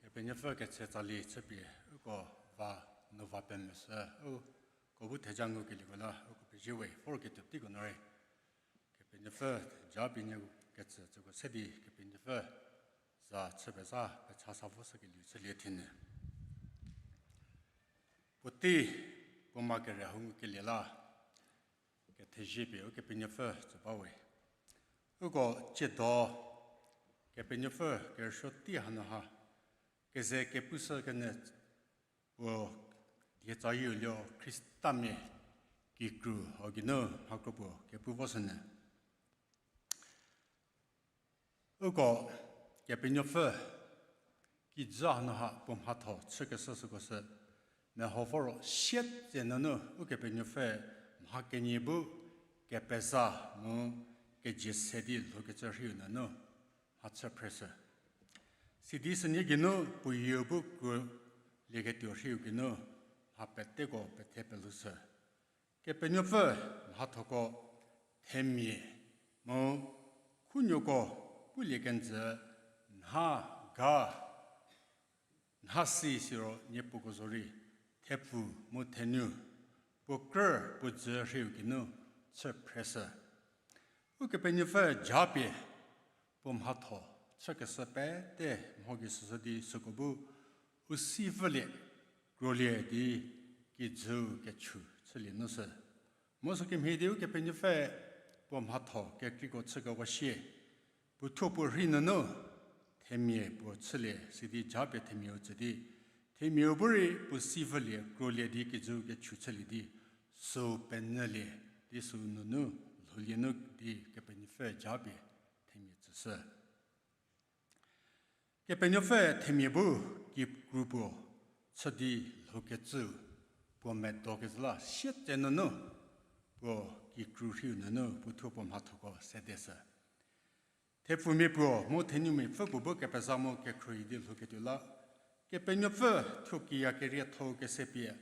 Kepenuopfü ketse tsali chüpie, uko va nu va pemeshü, uko bu theja ngukelieko la, uko pezie we, vorketuo teiko nu rei. Kepenuopfü japie nie ketsü tsüko se di Kepenuopfü za chü peza pecha sa voshükelieu chülie thienyü. Puotei puo ma kere hau ngukelie la, kethezie pie Ukepenuopfü tsü ba we. Uko tsiedo Kepenuopfü kerüsuo tei hanu ha, keze kepushü kenyü puo die tsayieu liro Khristamia kikru hau geinu mhakro puo kepu voshünyü. Uko Kepenuopfü kijü hanu ha puo mhatho chükeshü süko sü, meho voro sietse nunu Ukepenuopfü mha kenie bu kepeza mu kezie se di lhoukecü rhiu nunu mhachü phreshü. Sidi sünie geinu puo yieu bu krolieketuo rhiu geinu mha peteko pethe pelhoushü. Kepenuopfü mhathoko themia mu khunuoko pulie kenjü nha ga, nhasi siro niepuko zorei, thepfu mu thenu, puo krü puo dzü rhiu geinu chü phreshü. Ukepenuopfü japie puo mhatho chükeshü pete mho gei süsü di süko bu u si vülie, krolie di kijüu kechu chülie nu sü. Mu sükemhie di Ukepenuopfü puo mhatho kekreiko chükewa sie, puo thuo puo rhi nunu themia puo chülie sidi japie themiau tsü di, themiau bu rei puo si vülie, krolie di kijüu kechu chülie di, süu penyülie di süu nunu lhoulie nu di Kepenuopfü japie themia tsüshü. Kepenuopfü themia bu kikru puo chü di lhoukecüu puo medo kezhü la sietse nunu, puo kikru rhiu nunu puo thuo puo mhathoko sedeshü. Thepfumia puo mu thenumiapfü puo bu kepeza mu kekhruohi di lhouketuo la, Kepenuopfü thuo kiya kerietho-u kese pie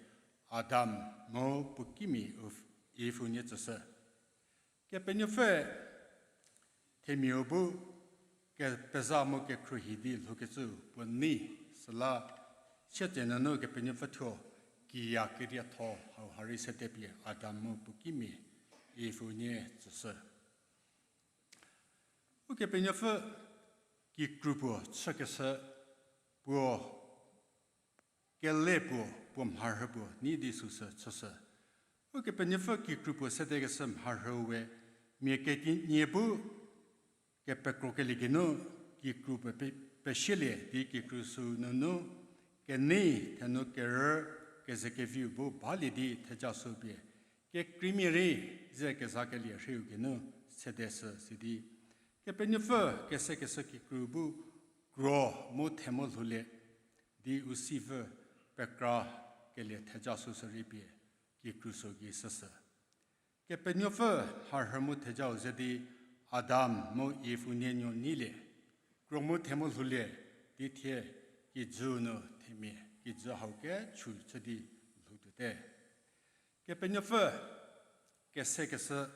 Adam mu puo kimia Iv-, Iv unie tsüshü. Kepenuopfü themiau bu kepeza mu kekhruohi di lhoukecüu puo nei, süla sietse nunu Kepenuopfü thuo kiya kerietho hauha rei sede pie Adam mu puo kimia Iv unie tsüshü. Ukepenuopfü kikru puo chükeshü puo kele puo, puo mharhü puo nei di süsü chüshü. Ukepenuopfü kikru puo sedekeshü mharhü we, mia kenie bu kepekrokelie geinu kikru puo pe-, pesielie di kikru süu nunu kenei thenu kerü kezekeviu bu balie di theja süu pie kekreimia rei ze kezakelie rhiu geinu sedeshü sidi, Kepenuopfü kesekeshü kikru bu kro mu themu lhoulie di u sipfü pekra kelie theja süsü rei pie kikru süu gei shüshü. Kepenuopfü mharhü mu thejau ze di Adam mu Iv unie nuo neilie, kro mu themu lhoulie di thie kijüu nu themia kijü hau kechu chü di lhoutuote. Kepenuopfü kesekeshü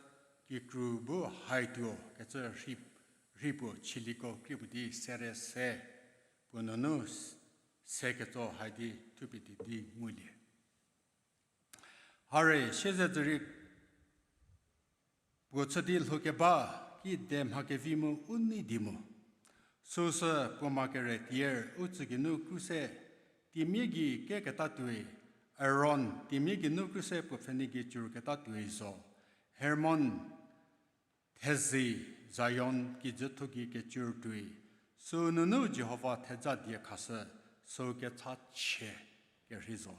kikru bu haituo kecü rhi, rhi puo chieliko krie puo di sere se puo nunu s-, se ketso hai di thupie di di ngulie. Hare siezedzürie puo chü di lhoukeba kide mha kevi mu u nei di mu. Süsü puoma kere tier u tsü geinu kruse tiemia gei keketatuoi, Aron tiemia geinu kruse puo pfhenei gei cur ketatuoi zo. Hermon thezi Zion kijütho gei kecur tuoi, süu nunu Jihova theja die khashü, süu kechachie kerhei zo.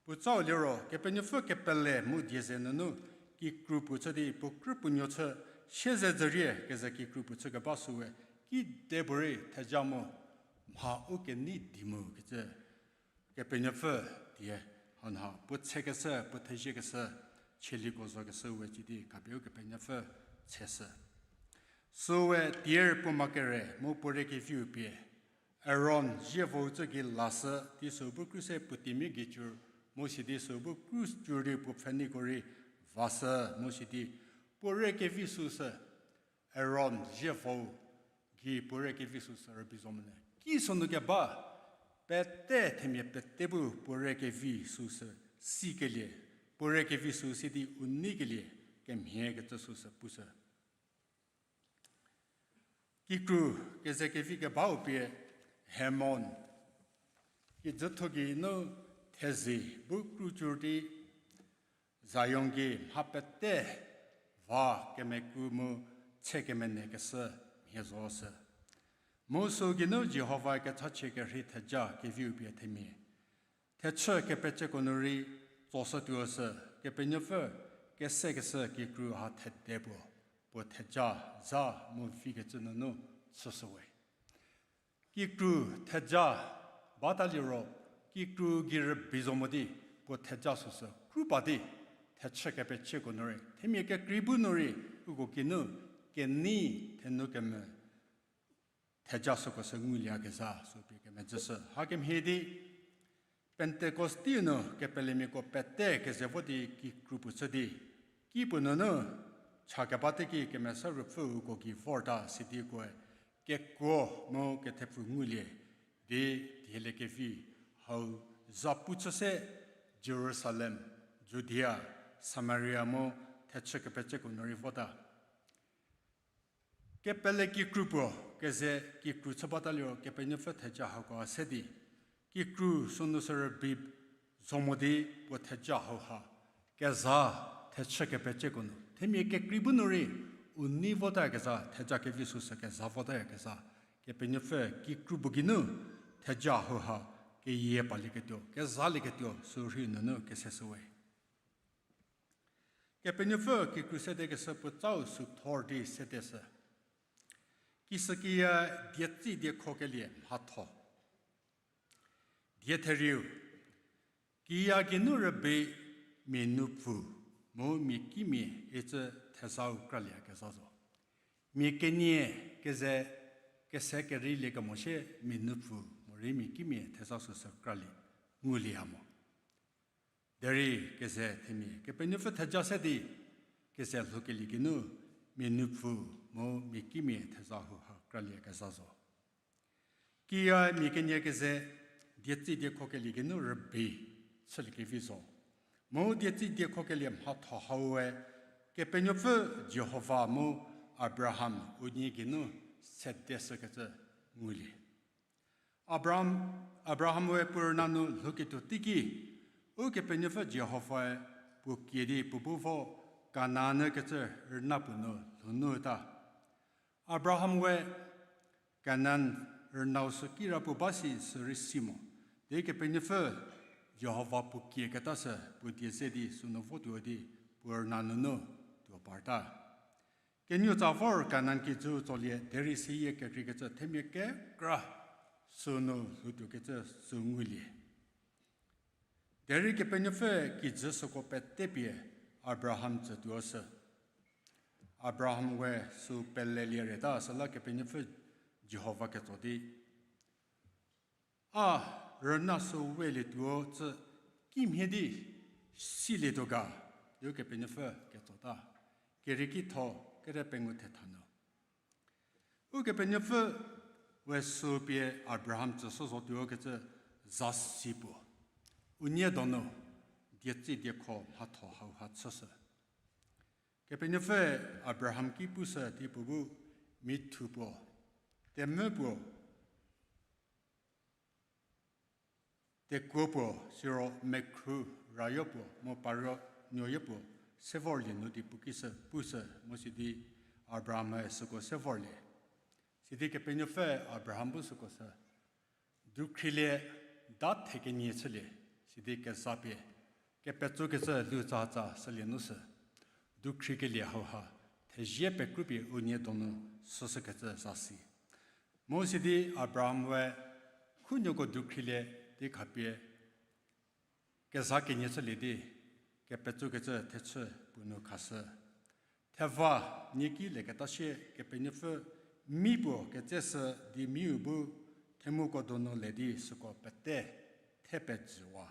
Puotsau liro Kepenuopfü kepele mu die ze nunu kikru puo chü di puo krü puo nuo chü, siezedzürie keze kikru puo chükeba süwe, kide puorei theja mu mha u kenei di mu kecü Kepenuopfü die hanha puo tshekeshü, puo theziekeshü, chieliko zokeshü we ci di khapie Ukepenuopfü tsheshü. Süwe tier puoma kere mu puo re keviu pie Aron zievo tsü gei lashü di süu bu kruse puo tiemia gei cur, mu sidi süu bu kru cur di puo pfheneiko rei vashü, mu sidi puo re kevi süsü Aron zievo gei puo re kevi süsü rübei zo monyü. Ki sünu keba pete themia pete bu puo re kevi süsü sikelie, puo re kevi süu si di u neikelie kemhie kecü süsü pushü. Kikru keze kevi kebau pie Hermon kijütho geinu thezi bu kru cur di Zion gei mha pete va kemeku mu che kemenekeshü mhie zoshü. Mu süu geinu Jihova kechachie kerhei theja keviu pie themia thechü kepeceko nu rei tsoshütuoshü, Kepenuopfü kesekeshü kikru ha thede puo, puo theja za mu vikecü nunu chüshüwe. Kikru theja bata liro, kikru gei rübei zo mo di puo theja süsü kru ba di, thechü kepecieko nu rei themia kekrei bu nu rei uko kinu kenei thenu kemvü theja süko sü ngulie kezha sü pie kemezhüshü. Hakemhie di Pentecost nu kepelemiako pete keze vo di kikru puo chü di, ki puo nunu cha keba teki Kemesa Ruopfü uko gei vorta sidi ukoe kekuo mu kethepfu ngulie, di dieliekevi hau zapu chü se Jerusalem, Judia, Samaria mu thechü kepeceko nu rei vota. Kepele kikru puo keze kikru chü bata liro Kepenuopfü theja hako se di, kikru sünu sü rübei zo mo di puo theja hauha keza thechü kepeceko nu themia kekrei bu nu rei u nei votayakezha, theja kevi süsü keza votayakezha, Kepenuopfü kikru puo geinu theja hauha keyie palieketuo, kezalieketuo sürhei nunu keseshüwe. Kepenuopfü kikru sedekeshü puo tsau sü thor di sedeshü. Kishükiya dietsi diekhokelie mhatho. Die therieu, kiya geinu rübei mia nupfu mu mia kimia icü thezau kralieyakezha zo. Mia kenie keze kese kereilie kemo shie mia nupfu morei mia kimia thezau süsü kralie ngulieya mo. Derei keze themia Kepenuopfü theja se di keze lhoukelie geinu mia nupfu mu mia kimia thezau hauha kralieyakezha zo. Kiya mia kenie keze dietsi diekhokelie geinu rübei chüliekevi zo. Mu dietsi diekhokelie mhatho haue Kepenuopfü Jihova mu Abraham unie geinu sedeshükecü ngulie. Abraham, Abraham-e puo rüna nu lhouketuo teiki, Ukepenuopfü Jihovae puo kie di puo bu vo Kanan kecü rüna puo nu lhounu ta. Abraham we Kanan rünau sü kirapuo ba si sürei si mo. Di Kepenuopfü Jihova puo kieketa sü puo die ze di sünu votuo di puo rüna nunu tuo parta. Kenuotsa vor Kanan kijü tsolie derei seyie kekreikecü themia kekra sünu lhoutuokecü sü ngulie. Derei Kepenuopfü kijü süko pete pie Abraham tsütuo sü. Abraham we sü pelelie reta süla Kepenuopfü Jihova ketso di, A rüna sü welietuo cü kimhie di silietuo ga, di Ukepenuopfü ketsota. Kerieki tho kere pengou thetha nu. Ukepenuopfü we sü pie Abraham tsüshü zotuo kecü zasi puo unie donu dietsi diekho mhatho hauha chüshü. Kepenuopfü Abraham ki pushü di puo bu mithu puo, temvü puo, tekuo puo, siro mekhru rayo puo, mu paro nuoyo puo, se vorlie nu di puo ki sü pushü mu sidi Abraham-e süko se vorlie. Sidi Kepenuopfü Abraham bu süko sü dukhrilie da thekenie chülie, sidi kezapie kepetsokecü lutsahatsa sülie nu sü dukhri kelie hauha thezie pekrupie unie donu süshükecü zasi. Mu sidi Abraham we khunuoko dukhrilie di khapie keza kenie chülie di kepetsokecü thechü puo nu khashü. Theva nieki leketa sie Kepenuopfü mi puo ketseshü di miu bu themuko donu le di süko pete thepejüwa.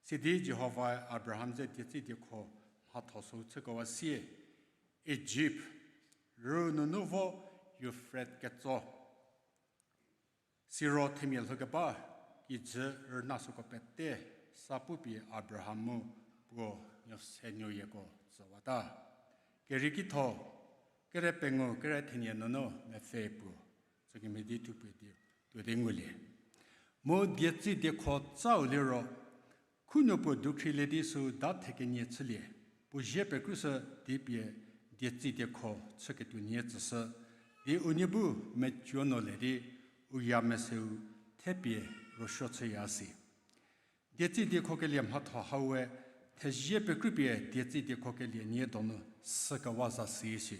Sidi Jihovae Abraham ze dietsi diekho mhatho sü chükewa sie, Ijip rü nunu vo Yufret ketso siro themia lhoukeba kijü rüna süko pete sa pupie Abraham mu puo nuosenuoyieko tsüwata. Kerieki tho kere pengou kere thenie nunu mepfü puo tsükemhie di thupie di tuo di ngulie. Mu dietsi diekho tsau liro khunuo puo dukhrilie di sü da thekenie chülie, puo zie pekrushü di pie dietsi diekho chüketuo nie tsüshü, di unie bu mecuo nu le di u ya meseu thepie rosuo chüya si. Dietsi diekhokelie mhatho haue thezie pekrupie dietsi diekhokelie nie donu sükewa zasi si.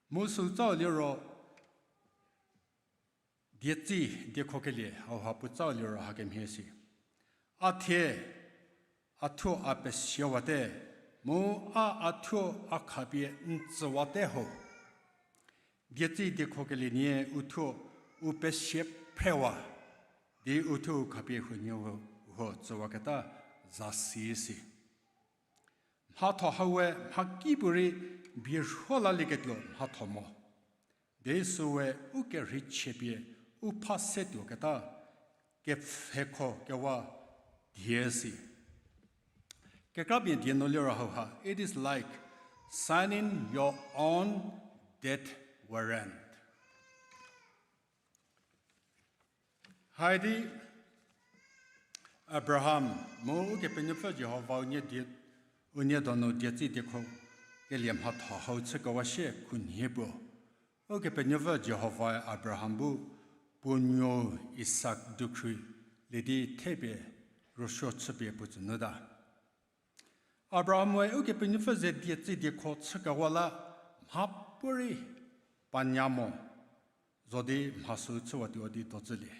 Mu sü tsau liro dietsi diekhokelie hauha puo tsau liro hakemhie si. A thie a thuo a pesiewate, mu a a thuo a khapie n tsüwate ho. Dietsi diekhokelie nie u thuo u pesie phrewa, di u thuo u khapie huoniehuo tsüwaketa zasi si. Mhatho haue mhakipuorei bierhuo lalieketuo mhatho mo. Di süwe u kerhei chiepie u pha se tuoketa, kepfhekho kewa die si. Kekrapie die nu liro hauha, it is like signing your own death warrant. Haidi Abraham mu Ukepenuopfü Jihova unie die, unie donu dietsi diekho kelie mhatho hau chükewa sie khunhie puo. Ukepenuopfü Jihovae Abraham bu puo nuou Isak dukhrilie di thepie rüsuo chüpie puo tsünuta. Abraham-e Ukepenuopfü ze dietsi diekho chükewa la mhapuorei panya mo zo di mha sü chüwatuo di dozülie.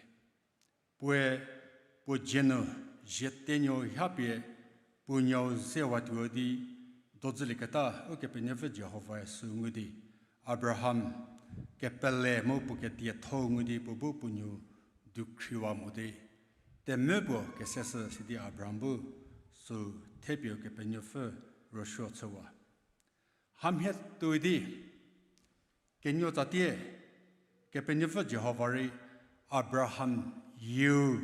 Puoe puo dzie nu zietenuo hapie puo nuou zewatuo di dozülieketa Ukepenuopfü Jihovae sü ngu di, Abraham kepele mu puo kedietho ngu di puo bu puo nuou dukhriwa mo di, temvü puo keseshü sidi Abraham bu sü thepie Ukepenuopfü rüsuo chüwa. Hamhie tuoi di kenuo tsatie, Kepenuopfü Jihova rei Abraham yieu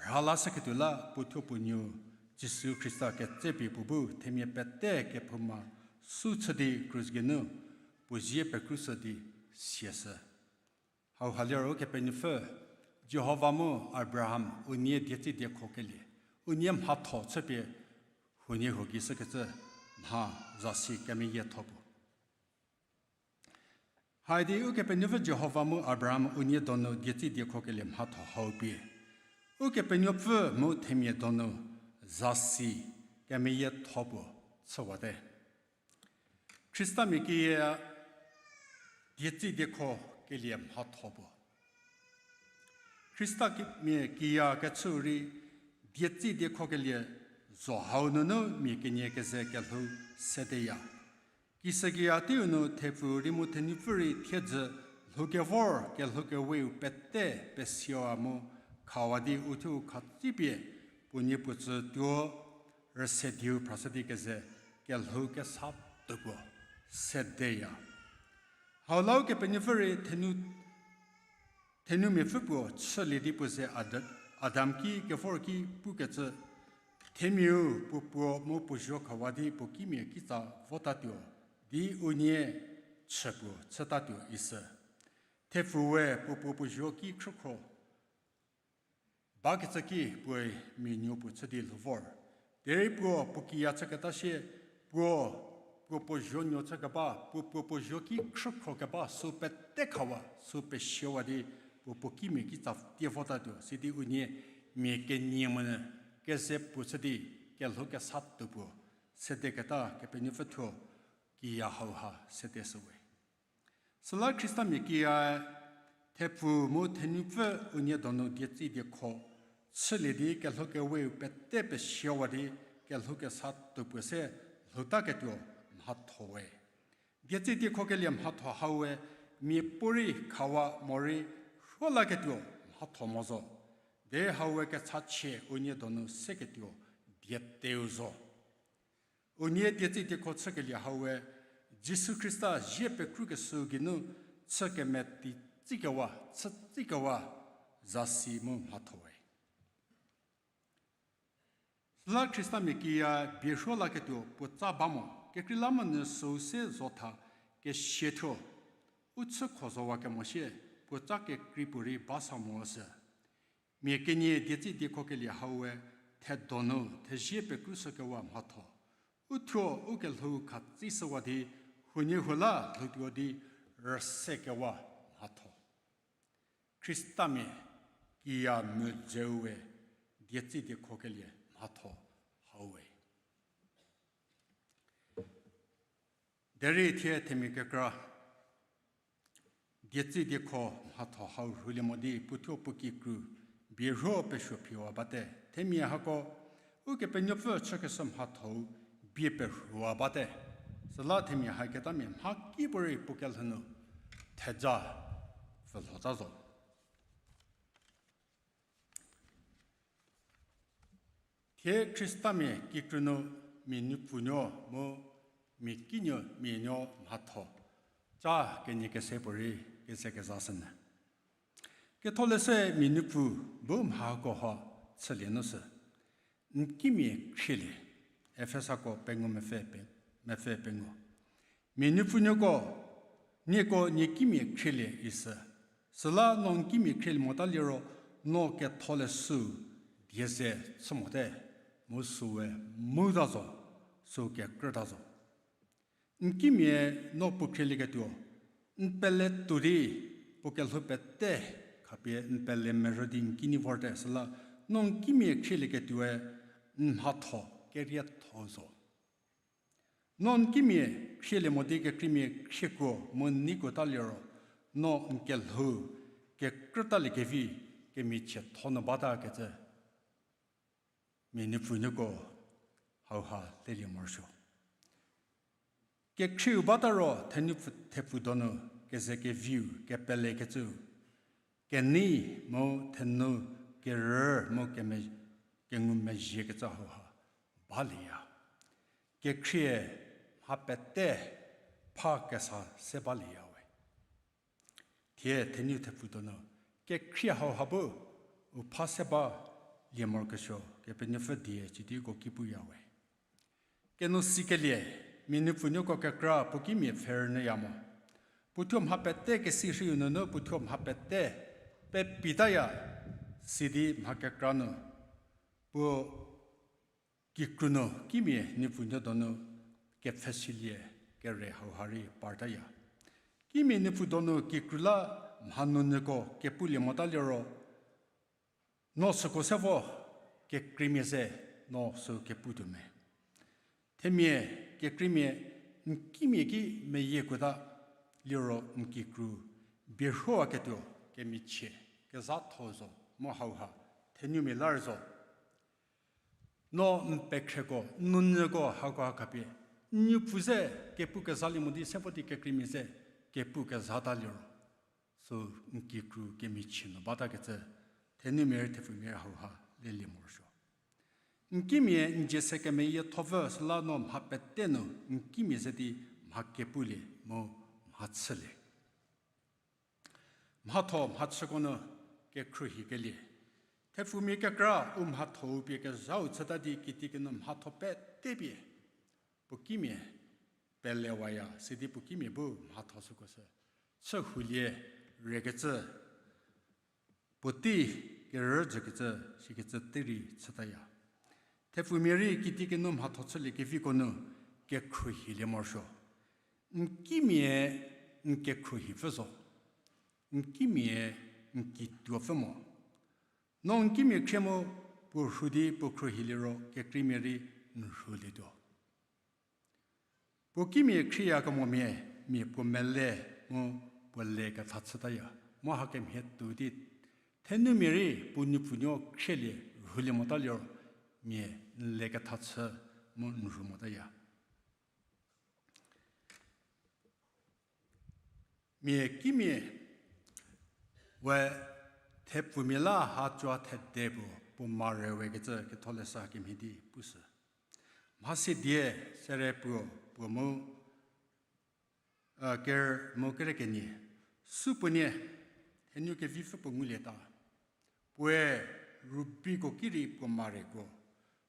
rhalashüketuo la puo thuo puo nuou Jisu Khrista ketsepie puo bu themia pete kephouma sü chü di krus geinu puo zie pekrushü di siashü. Hauha liro Ukepenuopfü Jihova mu Abraham unie dietsi diekho kelie, unie mhatho chüpie huoniehuo gei shükecü mha zasi kemeyietho puo. Haidi Ukepenuopfü Jihova mu Abraham unie donu dietsi diekho kelie mhatho hau pie, Ukepenuopfü mu themia donu zasi kemeyietho puo chüwate. Khristamia kiya dietsi diekho kelie mhatho puo. Khristamia kiya kechü rei dietsi diekho kelie zho hau nunu mia kenie keze kelhou sedeya. Kishükiya teiu nu thepfu rei mu thenupfü rei thiedzü lhoukevor kelhoukeweu pete pesiawa mu khawa di uthuo khatsipie puo nie puo tsü tuo rüse dieu phrashü di keze kelhou kesa tuo puo sedeya. Hau la Ukepenuopfü rei thenu, thenumiapfü puo chülie di puo ze Ad-, Adam ki kevor ki pukecü, themiau puo puo mu puo zuo khawa di puo kimia kitsa votatuo, di unie chü puo chütatuo ishü. Thepfu we puo puo puo zuo ki khrükhro bakecü ki puoe mia nuo puo chü di lhou vor. Derei puo puo kiya chüketa sie, puo, puo puo zuo nuo chükeba, puo puo puo zuo ki khrükhro keba sü pete khawa, sü pesiawa di puo puo kimia kitsa tie votatuo, sidi unie mia kenie monyü keze puo chü di kelhou kesa tuo puo sedeketa Kepenuopfü thuo kiya hauha sedeshüwe. Süla Khristamia kiya thepfu mu thenupfü unie donu dietsi diekho chülie di kelhoukeweu pete pesiawa di kelhou kesa tuo puo se lhoutaketuo mhatho we. Dietsi diekho kelie mhatho hau we miapuorei khawa morei rhuolaketuo mhatho mo zo. De hau we kechachie unie donu seketuo dieteu zo. Unie dietsi diekho chükelie hau we Jisu Khrista zie pekrukeshü geinu chü kemeti tsikewa, chü tsikewa zasi mu mhatho we. Süla Khristamia kiya bie rhuolaketuo puotsa ba mo, kekreilamonyü süu se zotha kesiathuo, u chükho zowa kemo sie puotsa kekreipuorei ba sa mo sü. Mia kenie dietsi diekho kelie hau we thedonu thezie pekrushükewa mhatho. Uthuo u kelhou khatsishüwa di huoniehuo la lhoutuo di rüsekewa mhatho. Khristamia kiya mu dzeu we dietsi diekho kelie mhatho hau we. Derei thie themia kekra dietsi diekho mhatho hau rhulie mo di puothuo puo kikru bie rhuo pesuo phiwa bate. Themia hako Ukepenuopfü chükeshü mhatho-u bie perhuwa bate. Süla themia haketamia mhakipuorei puo kelhou nu theja pfülhotsa zo. Thie Khristamia kikru nu mia nupfunuo mu mia kinuo mia nuo mhatho ca kenie kese puorei keze kezashünyü. Ketholeshü mia nupfu bu mhako ha chülie nu sü, n kimia khrielie. Efesako pengou mepfü pe-, mepfü pengou. Mia nupfunuoko, nieko nie kimia khrielie isü. Süla no n kimia khrielie mota liro, no ketholeshü die ze chü mote, mu süe mu ta zo, sü kekrüta zo. N kimia no puo khrielieketuo, n pele tuo di, puo kelhou pete, khapie n pele merü di n kinyi vorte süla, no n kimia khrielieketuoe, n mhatho kerietho zo. No n kimia khrielie mo di kekreimia khriekuo mu neikuo ta liro, no n kelhou kekrütaliekevi kemichietho nu batakecü, mia nupfunuoko hauha lelie morosuo. Kekhrieu bata ro thenupfü-, thepfu donu kezekeviu, kepelekecüu, kenei mu thenu kerü mu keme-, kengumezhiekecü hauha balieya. Kekhrie mha pete pha kesa se balieya we. Thie thenu thepfu donu kekhrie hauha bu u pha se balie morokesuo Kepenuopfü die cü di uko ki puya we. Kenousikelie, mia nupfunuoko kekra puo kimia pfherünyüya mo. Puothuo mha pete kesi rhiu nunu puothuo mha pete pepitaya, sidi mha kekra nu puo kikru nu kimia nupfunuo donu kepfhesilie kere hauha rei partaya. Kimia nupfu donu kikru la mha nunyüko kepulie mota liro, no süko se vo kekreimia ze, no sü kepu tuo me. Themia kekreimia n kimia ki meyiekuota liro n kikru bierhoaketuo kemichie kezhatho zo mu hauha thenumia lar zo. No n pekhrieko, n nunyüko hako ha khapie, n nupfu ze kepu kezalie mo di se vo di kekreimia ze kepu kezhata liro, sü n kikru kemichie nu batakecü thenumia rei thepfumia rei hauha lelie morosuo. N kimia n dzie se kemeyiethopfü süla no mha pete nu n kimia ze di mha kepulie mu mha chülie. Mhatho mhachüko nu kekhruohikelie. Thepfumia kekra u mhathou pie kezhau chüta di kitiekinu mhatho pete pie puo kimia pelewaya, sidi puo kimia bu mhatho süko sü chü hulie rekecü, puotei kerüzhükecü, sikecü terei chütaya. Thepfumia rei kitiekinu mhatho chüliekeviko nu kekhruohilie morosuo. N kimia n kekhruohipfü zo. N kimia n kituopfü mo. No n kimia khrie mu puo rhu di puo khruohiliro kekreimia rei n rhulietuo. Puo kimia khrieyakemomia, mia puo mele mu puo le ketha chütaya. Mu hakemhie tuo di thenumia rei puo nupfunuo khrielie rhulie mota liro, mia n le ketha chü mu n rhu motaya. Mia kimia we thepfumia la ha cua thede puo, puo mare wekecü ketholeshü kemhie di pushü. Mhasi die sere puo, puo mu, ker mu kere kenie, supuonie, thenu kevipfü puo ngulieta. Puoe rubiko ki rei puo marekuo.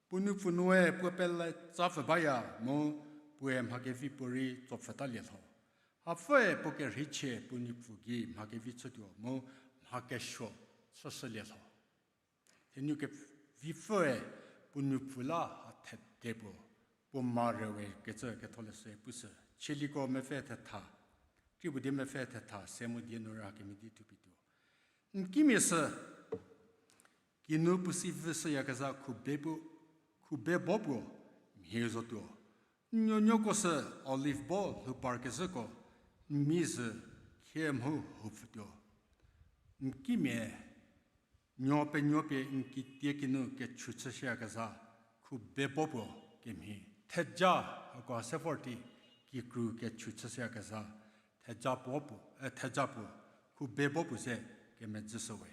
Puo nupfu nue puo pele tsapfü baya mu puoe mha kevi puorei tsopfhütalie lho. Hapfüe puo kerheichie puo nupfu gei mha kevi chütuo mu mha kesuo chüshülie lho. Thenu kevipfüe puo nupfu la ha thede puo, puo mare wekecü ketholeshü pushü. Chieliko mepfü thetha, Tripuo die mepfü thetha se mu die nu ra kemhie di thupie tuo. N kimia sü, kinu puo si vüshüyakezha khube puo, khube bo puo mhie zotuo. N nuonuoko sü olive bo lhou parkezhüko, n mi zhü khie mho houpfütuo. N kimia nuo penuopie n kitiekinu kechu chüshüyakezha khube bo puo kemhie. Theja, hako se vor di kikru kechu chüshüyakezha theja puo puo, e, theja puo, khube bo puo se kemedzüshüwe.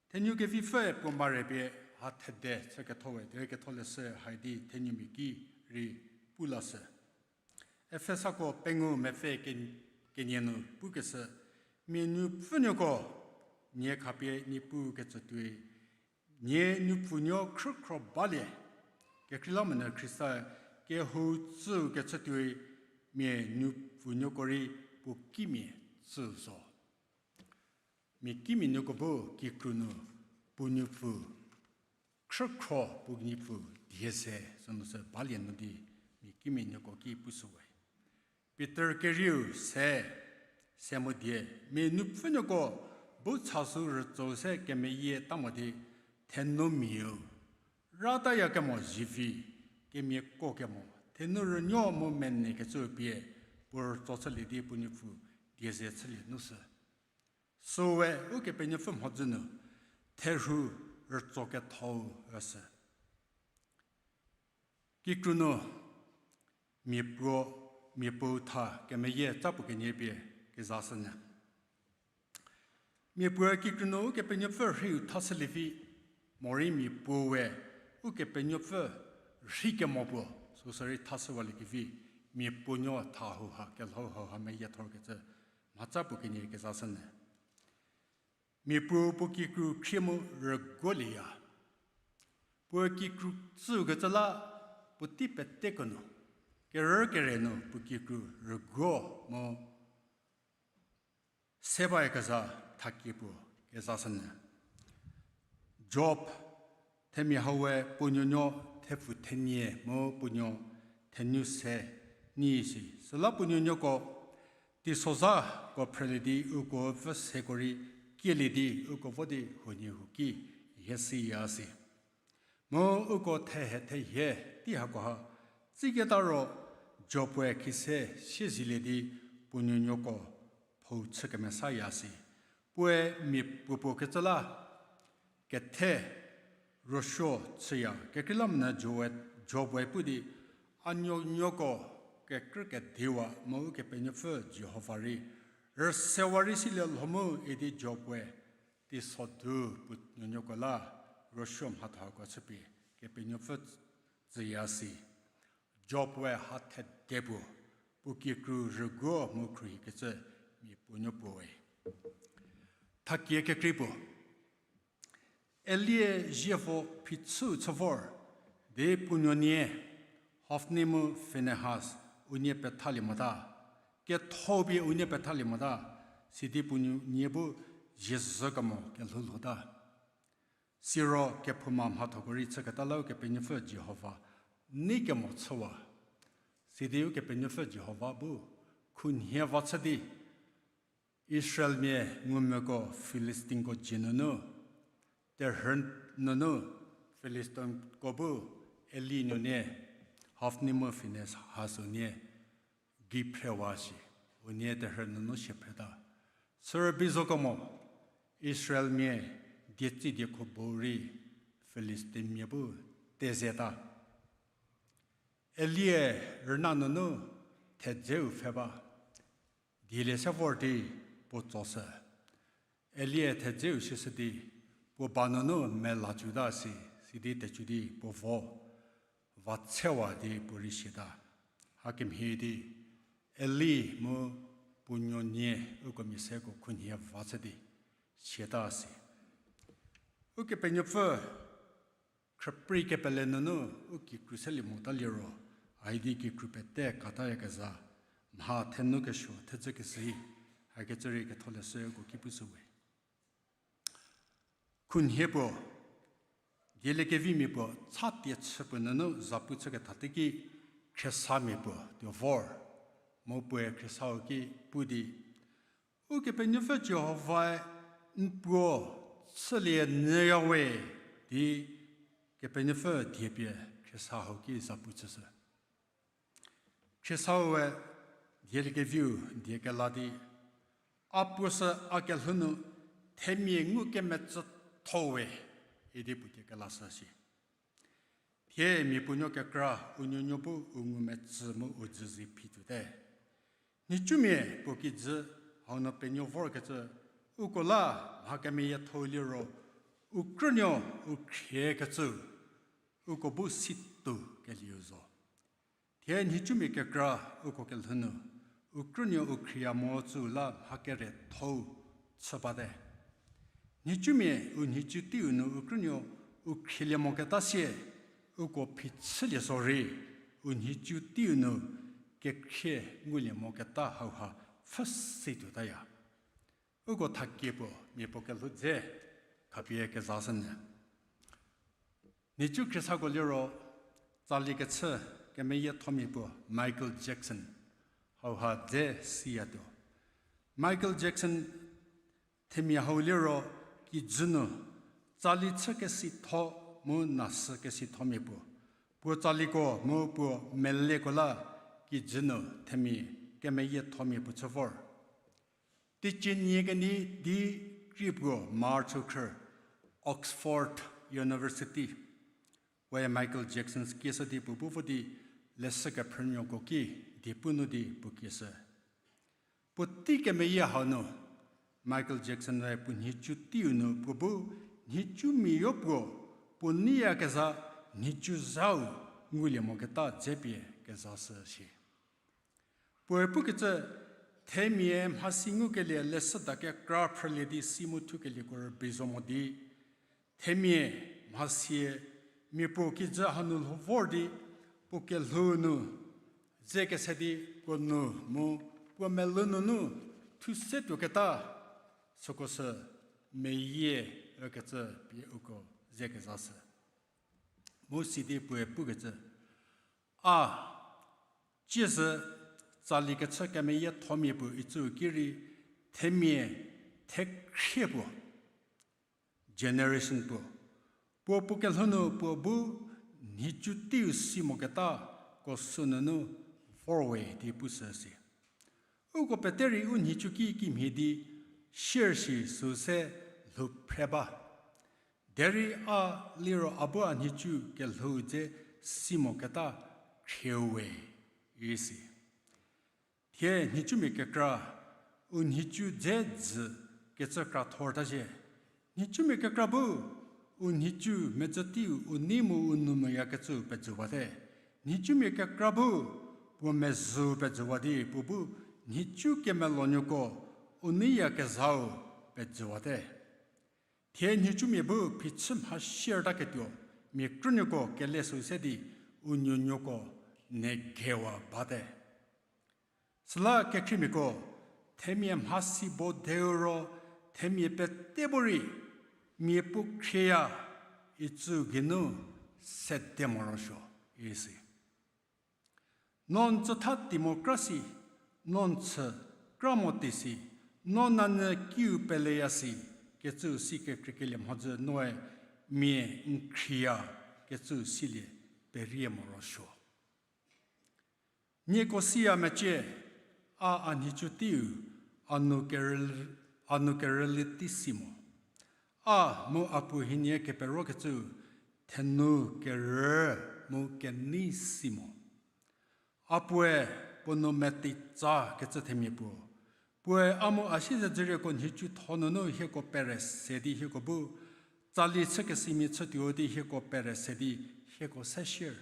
Thenu kevipfüe puo mare pie ha thede chü ketho we, derei ketholeshü hai di thenumia ki rei pu lashü. Efesako pengou mepfü ke-, kenie nu pukeshü, mia nupfünuoko, nie khapie Niepuu kecü tuoi, nie nupfunuo khrükhro balie. Kekreilamonyü Khrista kehou tsüu kecü tuoi, mia nupfunuoko rei puo kimia tsüu zo. Mia kimia nuoko bu kikru nu puo nupfu khrükhro puo nupfu die se sünu sü balie nu di mia kimia nuoko ki pushüwe. Pitor kerieu se, se mu die, mia nupfunuoko bu chasü rütsou se kemeyie ta mo di, thenou miau ratayakemo zivi, kemiako kemo, thenou rünuo mu mene kecü pie, puo rütso chülie di puo nupfu die se chülie nu sü. Süwe Ukepenuopfü mhodzü nu, therhu rütso kethou üsü. Kikru nu, mia puo, mia puo tha kemeyie tsa puo kenie pie kezashünyü. Mia puoe kikru nu Ukepenuopfü rhiu thashülievi, morei mia puoe Ukepenuopfü rhei kemo puo, süsü rei thashüwaliekevi, mia puonuo tha hauha, kelhou hauha meyiethorkecü, mhatsa puo kenie kezashünyü. Mia puo puo kikru khrie mu rüguolieya. Puo kikru tsükecü la puotei peteko nu, kerü kere nu puo kikru rüguo mu se bayakezha thakie puo kezashünyü. Job themia hau we puo nuonuo thepfu thenie mu puo nuo thenu se nyi si. Süla puo nuonuoko teisozhako phrelie di uko pfü seko rei kielie di uko vo di huoniehuo ki hie siya si. Mu uko thehe thehie tei hakoha, tsiketa ro Job-e khise siezilie di puo nuonuoko phou chü kemesaya si. Puoe mia puopuo kecü la kethe ruosuo chüya. Kekreilamonyü Job-e, Job-e pu di, a nuonuoko kekrü kediwa mu Ukepenuopfü Jihova rei rüsewa rei silie lho mu idi Job-e teiso du puo nuonuoko la ruosuo mhathoko chüpie Kepenuopfü tsüya si. Job-e ha thede puo, puo kikru rüguo mu khruohikecü mia puonuo puoe. Thakie kekrei puo. Elie zievo phichü chü vor, di puo nuonie, Hofni mu Finehas, unie pethalie mota, ketho pie unie pethalie mota, sidi puo nuonie bu ziezhü kemo kelhou lhota. Siro kephouma mhathoko rei chüketa la Ukepenuopfü Jihova nei kemo chüwa. Sidi Ukepenuopfü Jihova bu khunhie va chü di, Israelmia ngumvüko Filistinko dzie nunu, terhü nunu Filistinko bu Eli nuonie, Hofni mu Finehas unie gei phrewa shi, unie terhü nunu sie phreta. Sürübei zo kemo, Israelmia dietsi diekho bu rei Filistinmia bu tezeta. Elie rüna nunu thedzeu pfhe ba, dielie se vor di puo tsoshü. Elie thedzeu sieshü di, puo ba nunu mela cüta si, sidi tecü di puo vo, va tsewa di puo rei siata. Hakemhie di, Eli mu puo nuonie uko mia seko khunhie va chü di siata si. Ukepenuopfü khrüprei kepele nunu u kikru selie mota liro, a idi kikru pete katayakezha, mha thenu kesuo thedzü kesi, hakecü rei ketholeshüko ki pushüwe. Khunhie puo, dieliekevimia puo, cha tie chü puo nunu zapu chüketha teiki, khriesamia puo tuo vor, mu puoe khriesau ki pu di, Ukepenuopfü Jihovae n puo chülie nyüya we, di Kepenuopfü die pie khriesa hau ki zapu chüshü. Khriesau we dieliekeviu die kela di, a puo sü a kelhou nu themia ngukemetsütho we, idi puo die kelashü shi. Thie mia puonuo kekra u nuonuo bu u ngumetsü mu u dzüzie phi tuote. Nhicumia puo kijü hau nu penuo vorkecü, uko la mha kemeyiethou liro, u krünuo u khriekecü, uko bu situo kelieu zo. Thie nhicumia kekra uko kelhou nu, u krünuo u khrieya mo tsü la mha kerethou chü bate. Nhicumia u nhicu teiu nu u krünuo u khrielie moketa sie, uko phichülie sorei, u nhicu teiu nu kekhrie ngulie moketa hauha pfhüsi tuotaya. Uko thakie puo mia puo kelhou dze khapie kezashünyü. Nhicu khriesako liro, tsali kechü kemeyiethomia puo Michael Jackson hauha dze siyatuo. Michael Jackson themia hau liro kijü nu tsali chü kesitho mu nasü kesithomia puo. Puo tsaliko mu puo meleko la kijü nu themia kemeyiethomia puo chü vor. Teicie nie kenie di krie puo March khrü Oxford University we Michael Jackson kieshü di puo bu vo di leshü kephrünuoko ki diepu nu di puo kieshü. Puotei kemeyie hau nu Michael Jackson we puo nhicu teiu nu puo bu nhicumia yopuo puo neiyakezha nhicu zhau ngulie moketa dze pie kezashü shie. Puoe pukecü, themia mhasi ngukelie leshüda kekra phrülie di si mu thukelieko rübei zo mo di, themia mhasie mia puo kijü hanu lho vor di puo kelhou nu ze kese di puo nu mu puo melou nunu thu se tuoketa süko sü meyie ükecü pie uko ze kezashü. Mu sidi puoe pukecü, a, tsiezü tsali kechü kemeyiethomia puo icü ki rei themia thekhrie puo, generation puo, puo puo kelhou nu puo bu nhicu teiu si moketako sünunu vor we di pushü si. Uko pete rei u nhicu ki kimhie di sier shi süu se lhou phre ba. Derei a liro a bu a nhicu kelhou dze si moketa khrieu we, isi. Thie nhicumia kekra u nhicu dze dzü kecü kra thorta zhie. Nhicumia kekra bu u nhicu mecü teiu u nei mu u nou moyakecüu pejüwate. Nhicumia kekra bu puo mezhüu pejüwa di puo bu nhicu kemelonuoko u neiyakezhau pejüwate. Thie nhicumia bu phichü mha siertaketuo mia krünuoko kele süu se di u nuonuoko negewa bate. Süla kekhriemiako, themia mhasi bo deu ro, themia pete bu rei mia puo khrieya icü geinu sede morosuo, isi. No n tsütha democracy, no n chü kra mo tesi, no nanyü kiu peleya si, kecüu si kekreikelie mhodzü noe mia n khrieya kecüu silie perie morosuo. Nieko siya mecie, a a nhicu teiu, a nu kerü, a nu kerülie tei si mo. A mu a puo hienie keperokecüu, thenu kerü mu kenei si mo. A puoe puo nu meteitsa kecü themia puo. Puoe a mu a siezedzürieko nhicu tho nunu hieko pere se di hieko bu, tsali chükesimia chütuo di hieko pere se di hieko se sier.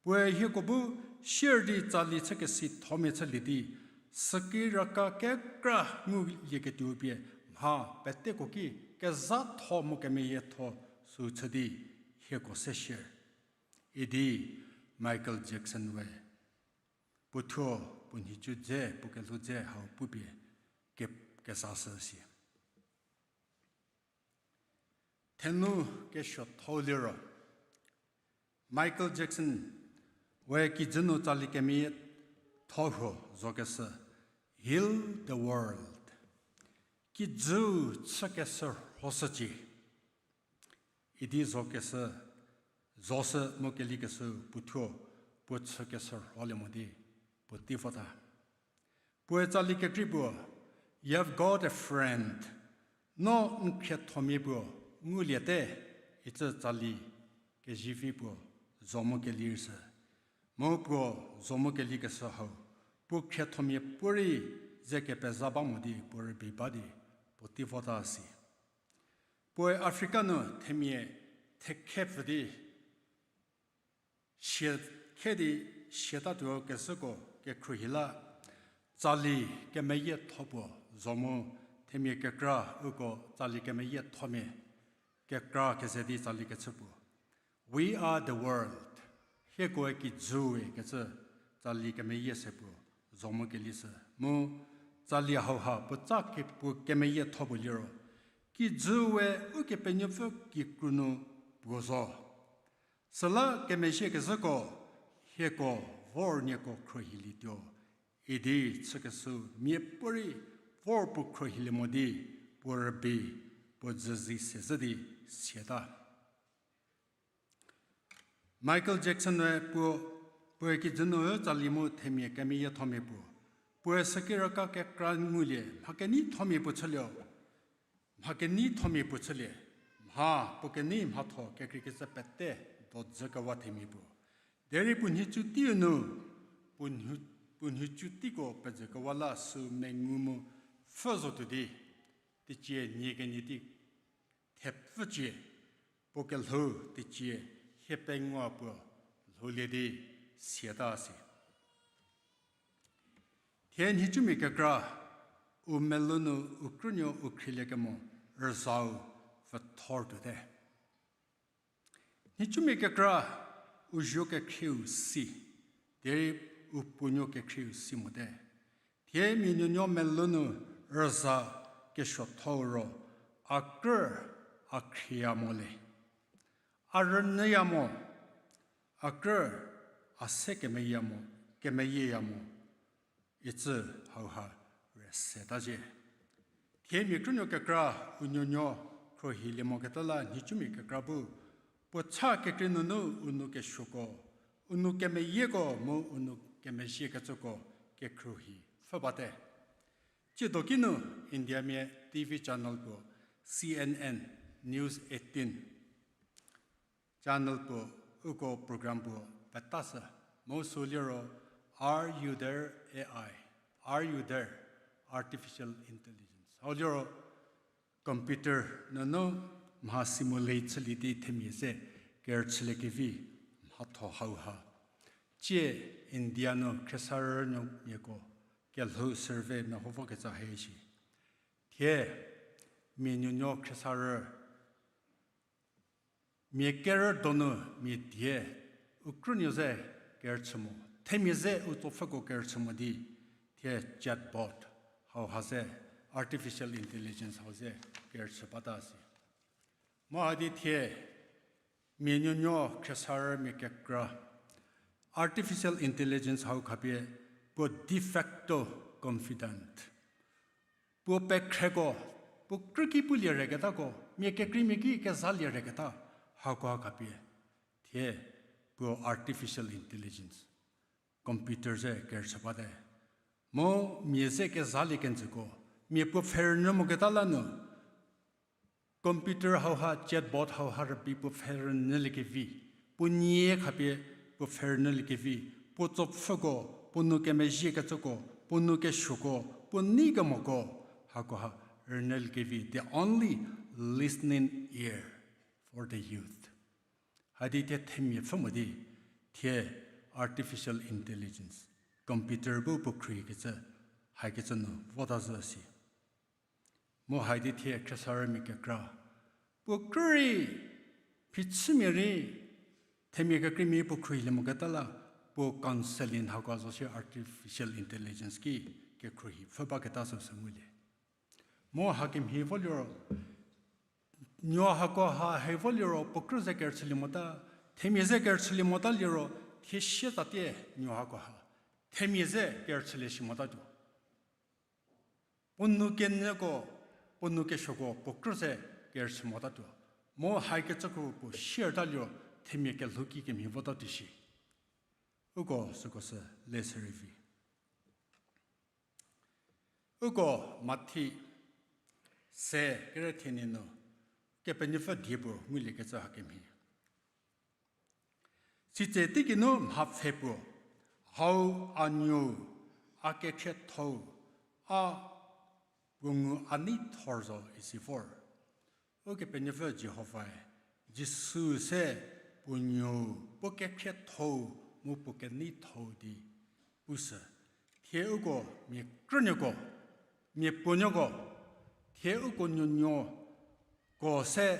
Puoe hieko bu sier di tsali chükesithomia chülie di, süki raka kekra ngulieketuo pie mha peteko ki kezhatho mu kemeyietho süu chü di hieko se sier. Idi Michael Jackson we puothuo puo nhicu dze puo kelhou dze hau pupie ke-, kezashü si. Thenu kesuotho liro Michael Jackson we kijü nu tsali kemeyietho huo zokeshü Heal the World, kijüu chükeshürhoshücie idi zokeshü, zoshü mu kelikeshü puothuo puo chükeshürholie mo di puotei vota. Puoe tsali kekrei puo, You've Got a Friend, no n khriethomia puo nguliete, icü tsali kezivi puo zo mu kelishü. Mu puo zo mu kelikeshü hau puo khriethomia puorei ze kepezha ba mo di puo rübei ba di puotei vota si. Puoe Africa nu themia thekhepfü di sie khe di siatatuo kezhüko kekhruohi la, tsali kemeyietho puo zo mu themia kekra uko tsali kemeyiethomia kekra keze di tsali kechü puo, We are the world. Hiekoe kijüwe kecü tsali kemeyie se puo zo mu kelishü. Mu tsali hauha puo tsa ke-, puo kemeyietho puo liro, kijüwe Ukepenuopfü kikru nu puo zo. Süla kemezhiekezhüko, hieko vor nieko khruohilietuo idi chükeshü miapuorei vor puo khruohilie mo di puo rübei puo dzüzi sezhü di siata. Michael Jackson-e puo, puoe kijü nu tsali mu themia kemeyiethomia puo, puoe sükirüka kekra ngulie, mha keneithomia puo chülie, mha keneithomia puo chülie, mha puo kenei mhatho kekreikecü pete dojükewa themia puo. Derei puo nhicu teiu nu, puo nhicu teiko pejükewa la sü mengu mu pfhü zotuo di, teicie nie kenie di thepfücie, puo kelhou teicie hie pengou puo lhoulie di siata si. Thie nhicumia kekra u melou nu u krünuo u khrieliekemo rüzau pfüthor tuote. Nhicumia kekra u zuo kekhrieu si, derei u puonuo kekhrieu si mote. Thie mia nuonuo melou nu rüza kesuotho ro, a krü a khrieya mo le. A rünyüya mo, a krü a se kemeyiya mo, kemeyieya mo, icü hauha rüseta zhie. Thie mia krünuo kekra u nuonuo khruohilie moketa la nhicumia kekra bu, puo cha kekreinuo nu u nou kesuoko, u nou kemeyieko mu u nou kemezhiekecüko kekhruohi pfhü bate. Tsiedo kinu Indiamia T V channel puo C N N News eighteen channel puo uko program puo petashü, mu sü liro Are You There A I, Are You There Artificial Intelligence. Hau liro computer nunu mha simulate chülie di themia ze kerüchüliekevi mhatho hauha, tsie India nu khriesarünuomiako kelhou survey meho vokecü hie shi. Thie mia nuonuo khriesarü mia kerü donu mia die u krünuo ze kerüchü mo, themia ze u tsopfhüko kerüchü mo di, thie chatbot hauha ze, artificial intelligence hau ze kerüchü bata si. Mu hadi thie mia nuonuo khriesarümia kekra artificial intelligence hau khapie puo de facto confidant, puo pekhreko, puo krüki pulie reketako, mia kekreimia ki kezalie reketa, hakoha khapie thie puo artificial intelligence, computer ze kerüchü bate. Mu mia ze kezalie kenjüko, mia puo pfherünyü moketa la nu computer hauha, chatbot hauha rübei puo pfherünyüliekevi, puo nie khapie puo pfherünyüliekevi, puo tsopfhüko, puo nou kemezhiekecüko, puo nou kesuoko, puo nei kemoko, hakoha rünyüliekevi, the only listening ear for the youth. Hadi thie themia pfhü mo di, thie artificial intelligence, computer bu puo khruohikecü, haikecü nu vota zhü si. Mu hai di thie khriesarümia kekra puo krü rei, phichümia rei, themia kekreimia puo khruohilie moketa la, puo counselling hako zo shie artificial intelligence ki kekhruohi pfhü baketa süsü ngulie. Mu hakemhie vo liro, nuo hakoha hie vo liro puo krü ze kerüchülie mota, themia ze kerüchülie mota liro, thie sie tatie nuo hakoha themia ze kerüchülie shi motatuo. Puo nou kenyüko, puo nou kesuoko puo krü ze kerüchü motatuo. Mu haikecüko puo sier ta liro themia kelhou ki kemhie votatuo shi. Uko süko sü le serie vi. Uko Mathi se kerü thenie nu Kepenuopfü die puo nguliekecü hakemhie. Sitse teiki nu mha pfhe puo, hau a nuou, a kekhriethou, a puo ngu a nei thor zo isi vor. Ukepenuopfü Jihovae Jisu se puo nuou, puo kekhriethou mu puo keneithou di pusü. Thie uko mia krünuoko, mia puonuoko, Thie uko nuonuoko se,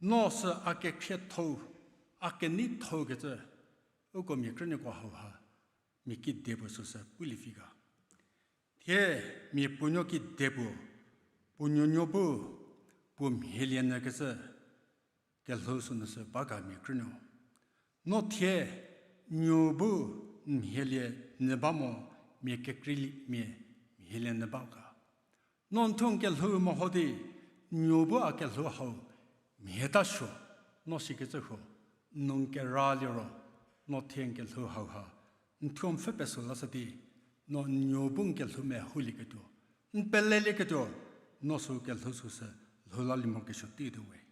no sü a kekhriethou, a keneithou kecü, uko mia krünuoko hauha, mia kedipuo süsü pulie vi ga. Thie mia puonuo kedipuo, puo nuonuo bu, puo mhielie nyü kecü, kelhou sünu sü ba ga mia krünuo. No thie nuo bu n mhielie nyü ba mo, mia kekreilimia mhielie nyü ba ga. No n thuo n kelhou meho di, nuo bu a kelhou hau mhie ta suo, no sikecü huo, n nou kera liro, no thie n kelhou hauha, n thuo n pfü peso lashü di, no n nuo bu n kelhou meholieketuo, n pelelieketuo, no sü kelhou süsü lhou lalie morokesuo tei tuo we.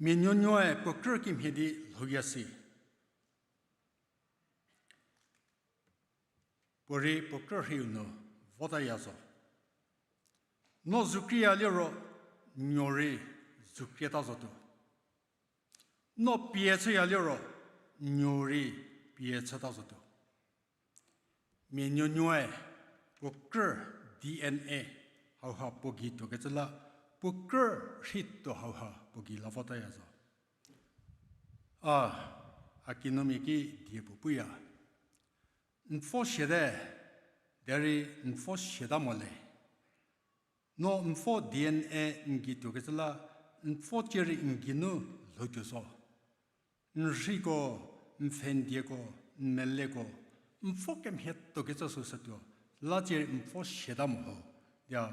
Mia nuonuoe puo krü kimhie di lhouya si. Puorei puo krü rhiu nu votaya zo. No zukriya liro, nuo rei zukrieta zotuo. No pie chüya liro, nuo rei pie chüta zotuo. Mia nuonuoe puo krü D N A hauha puo gei tuokecü la, puo krü rhituo hauha puo gei la votaya zo. A, a kinomia ki die puo puya. N pfo siate, derei n pfo siata mo le. No n pfo D N A n gei tuokecü la, n pfo cierei n geinu lhoutuo zo. N rhiko, n pfhendieko, n meleko, n pfo kemhie tuokecü süsü tuo, la cierei n pfo siata mo ho, dia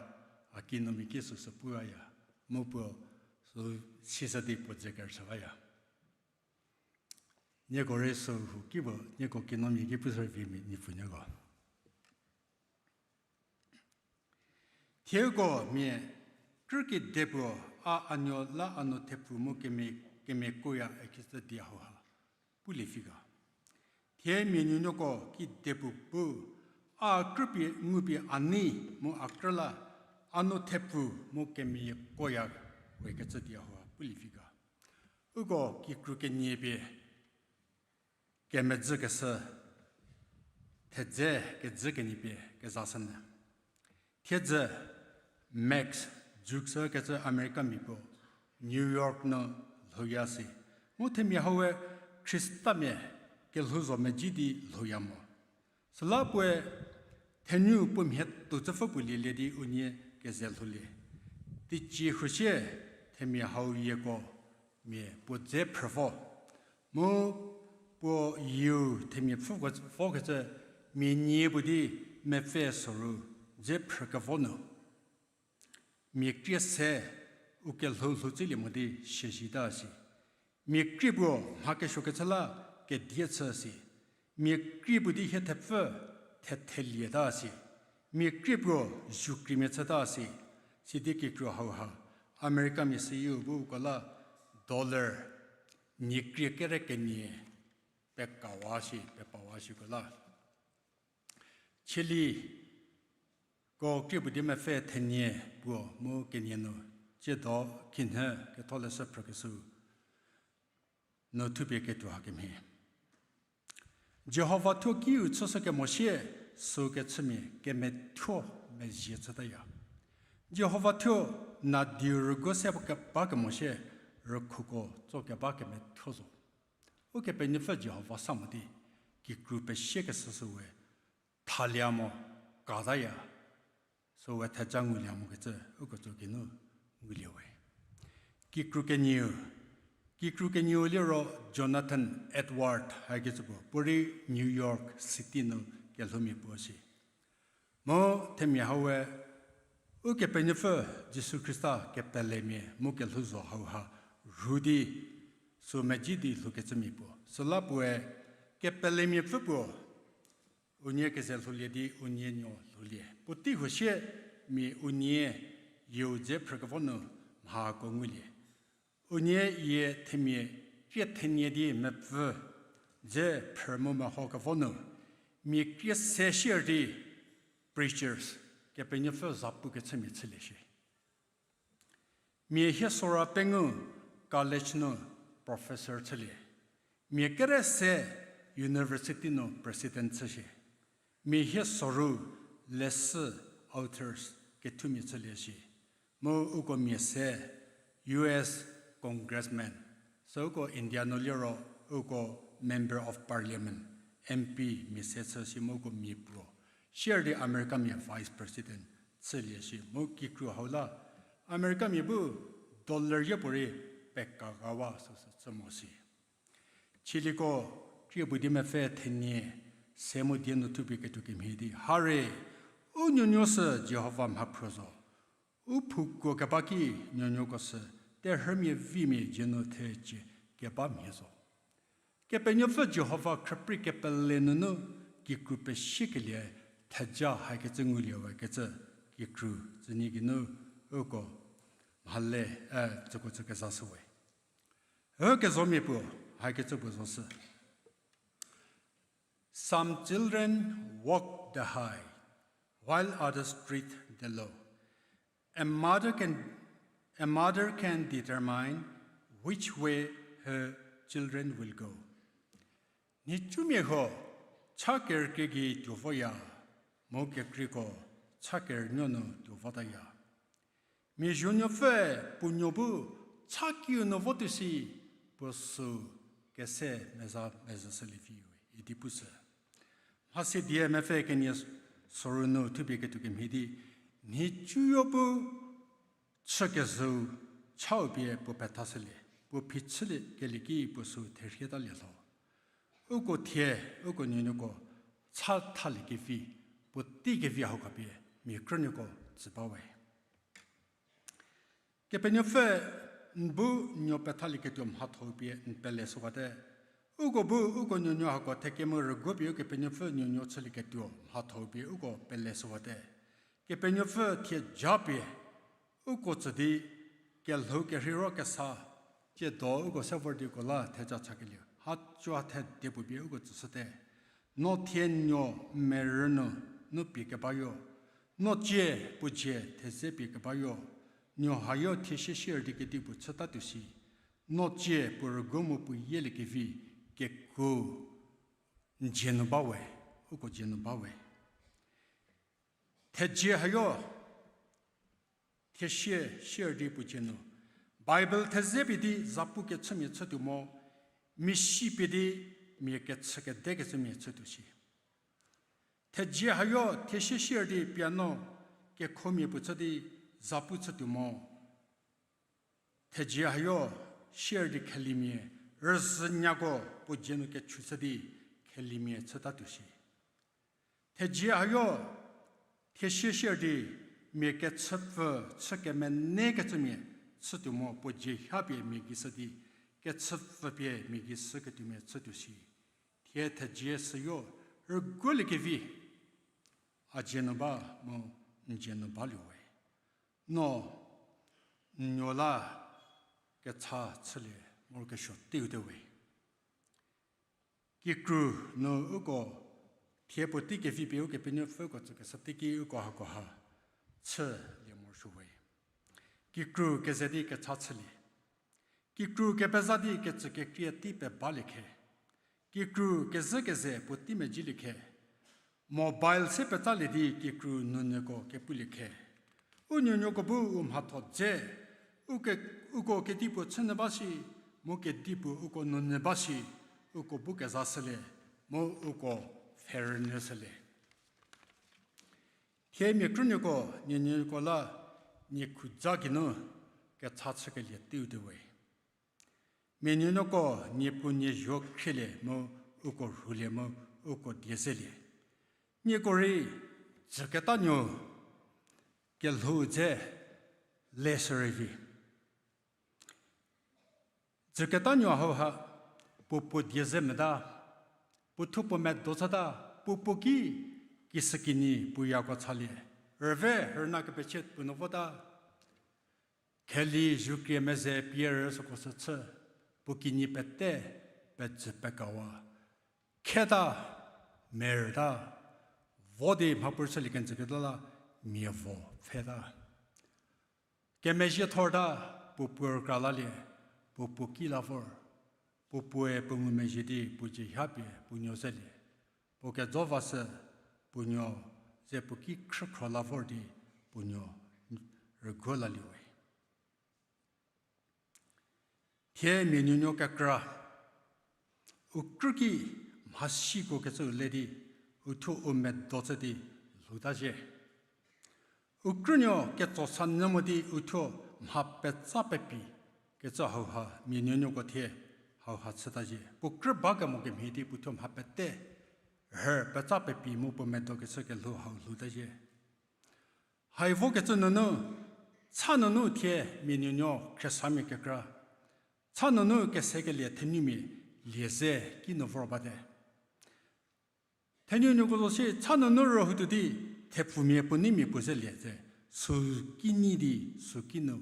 a kinomia ki süsü puaya, mu puo sü sisü di puo dze kerüchü baya. Nieko rei sü hu ki puo, nieko kinomia ki pushü vi mia nipfu nieko. Thieko mia krü kedipuo a a nuo la a nuo thepfu mu kemia, kemia kuoya ikecü die hauha pulie vi ga. Thie mia nuonuoko kedipuo bu a krüpie ngupie a nei mu a krü la a nuo thepfu mu kemia kuoya ikecü die hauha pulie vi ga. Uko kikru kenie pie kemedzü keshü, thedze kedzü kenie pie kezashünyü. Thiedzü Max Jukes kecü Americamia puo New York nu lhouya si. Mu themia hau we Khristamia kelhou zo medzi di lhouya mo. Süla puoe thenu puo mhie tuo tsüpfü puo lielie di unie keze lhoulie. Teicie huosie themia hau yieko mia puo dze phrü vo. Mu puo yieu themia pfü vokecü mia nie puo di mepfü soru dze phrü kevo nu mia krie se u kelhou lhou tsülie mo di siezita si. Mia krie puo mha kesuokecü la kedie chü si. Mia krie puo di hie thepfü thethelieta si. Mia krie puo zukriemia chüta si. Sidi kikru hauha Americamia seyieu bu uko la dollar nie krie kere kenie pekawa si, pepawa siko la. Chili ko krie puo di mepfü thenie puo mu kenie nu, tsiedo khinhie ketholeshü phrükeshü nu thupie ketuo hakemhie. Jihova thuo kiu chüshü kemo sie, sü kechümia kemethuo mezie chütaya. Jihova thuo nadiu rüguo se ba kemo sie, rükhuko tso keba kemethuo zo. Ukepenuopfü Jihova sa mo di, kikru pesie keshü sü we thalia mo, kataya, sü we theja ngulie mokecü uko tso geinu ngulie we. Kikru kenieu, kikru kenieu liro Jonathan Edward hakecü puo, puorei New York City nu kelhoumia puo si. Mu themia hau we Ukepenuopfü Jisu Khrista kepelemia mu kelhou zo hauha rhu di sü medzi di lhoukecümia puo. Süla puoe kepelemia pfü puo unie keze lhoulie di unie nuo lhoulie. Puotei huo sie mia unie yieu dze phrükevo nu mhako ngulie. Unie yie themia krie thenie di mepfü dze phrü mu meho kevo nu, mia krie se sier di preachers, Kepenuopfü zapukechümia chülie shie. Mia hie sora pengou college nu professor chülie. Mia kere se university nu president chüshie. Mia hie soru leshü authors kethumia chülie shi. Mu uko mia se U S congressman, sü uko India nu liro uko Member of Parliament, M P mia se chü shi mu uko mia puo. Sier di Americamia Vice President chülie shi mu kikru hau la Americamia bu dollar yepuorei pekagawa süsü chü mo shi. Chiliko, krie puo di mepfü thenie, se mu die nu thupie ketuo kemhie di, hare, u nuonuo sü Jihova mhaphruo zo. U phukuo keba ki nuonuoko sü terhümia vimia dzie nu thecie keba mhie zo. Kepenuopfü Jihova khrüprei kepele nunu kikru pesiekelie theja hakecü nguliewe kecü kikru tsünie geinu uko mhale, e, tsüko tsü kezashüwe. Ü kezomia puo, hakecü puo zo sü. Some children walk the high, while others tread the low. A mother can, a mother can determine which way her children will go. Nhicumia huo cha kerükrie gei tuo voya, mu kekreiko cha kerünuo nu tuo votaya. Mia zuonuopfüe puo nuo bu cha kiu nu votuo shi, puo süu kese meza mezhüshülieviwe idi pushü. Mhasi die mepfü kenie soru nu thupie ketuo kemhie di, nhicuyo bu chükezhüu chau pie puo pethashülie, puo phichülie kelie ki puo süu therhietalie lho. Uko thie, uko nuonuoko cha thaliekevi, puotei kevi hau khapie mia krünuoko tsü bawe. Kepenuopfü n bu nuo pethalieketuo mhatho pie n pele shüwate. Uko bu uko nuonuo hako thekemu rüguo pie Ukepenuopfü nuonuo chülieketuo mhatho pie uko pele shüwate. Kepenuopfü thie japie uko tsü di kelhou kerheiro kesa, tsiedo uko se vor di uko la theja chakelie ha cua thede puo pie uko tsüshüte. No thie nuo merü nu, nu pie kebayo. No cie puo dzie theze pie kebayo. Nuo hayo thie sie sier di kedipuo chütatuo shi. No cie puo rüguo mu puo yieliekevi kekuo n dzie nu bawe, uko dzie nu bawe. Thezie hayo thie sie sier di puo dzie nu, Bible theze pie di zapu kechümia chütuo mo, misi pie di mia kechü kedekecümia chütuo shi. Thezie hayo thie sie sier di piano kekhomia puo chü di zapu chütuo mo. Thezie hayo sier di khelimia, rüzhünyako puo dzie nu kechu chü di khelimia chütatuo shi. Thezie hayo thie sie sier di mia kechüpfü chü kemenekecümia chütuo mo, puo dzie ha pie mia gei shü di kechüpfü pie mia gei shüketuomia chütuo shi. Thie thezie süyo rüguoliekevi a dzie nu ba mu n dzie nu balie we. No n nuo la kecha chülie morokesuo teiu te we. Kikru nu uko thie puotei kevi pie Ukepenuopfüko tsükeshü teiki uko hakoha chülie morosuo we. Kikru keze di kecha chülie. Kikru kepeza di kecükekrie tei pebalie khe. Kikru kezhü keze puotei medzielie khe. Mobile se petsalie di kikru nunyüko kepulie khe. U nunyüko bu u mhatho dze, uko kedipuo chünyü ba shi, mu kedipuo uko nunyü ba shi, uko bu kezashülie, mu uko pfherünyüshülie. Thie mia krünuoko, nunyüko la, nie khuza geinu kecha chükelie teiu te we. Mia nuonuoko niepu niezuo khrielie mu uko rhulie mu uko die zelie. Nieko rei dzüketa nuo kelhou dze le sürei vi. Dzüketa nuo hauha puo puo die ze meta, puo thuo puo medo chüta, puo puo ki kisükinyi puo yako chalie. Rüve rüna kepechie puo nu vota. Kheli zukrie meze pie rü süko sü chü, puo kinyi pete pedzü pekawa. Kheta, merüta, vo di mhapuo chülie kenjü keta la mia vo pfheta. Kemezhie thorta, puo puo rükra lalie, puo puo ki la vor, puo puoe puo ngumezhie di puo dzie ha pie puo nuo zelie. Puo kejo va sü puo nuo ze puo ki khrükhro la vor di puo nuo rüguo laliewe. Thie mia nuonuo kekra, u krü ki mhasiko kecü le di, uthuo u medo chü di lhoutazhie. U krünuo ketso sa nyü mo di uthuo mha petsa pepi kecü hauha mia nuonuoko thie hauha chütazhie. Puo krü ba kemo kemhie di puo thuo mha pete rhü petsa pepi mu puo medo kecü kelhou hau lhoutazhie. Hai vokecü nunu, cha nunu thie mia nuonuo Khristanmia kekra, cha nunu kesekelie thenumia lie ze kinu vor bate. Thenuonuoko zo si cha nunu rühoutuo di, thepfumia puo neimia puo zelie ze, sü kinyi di, sü kinu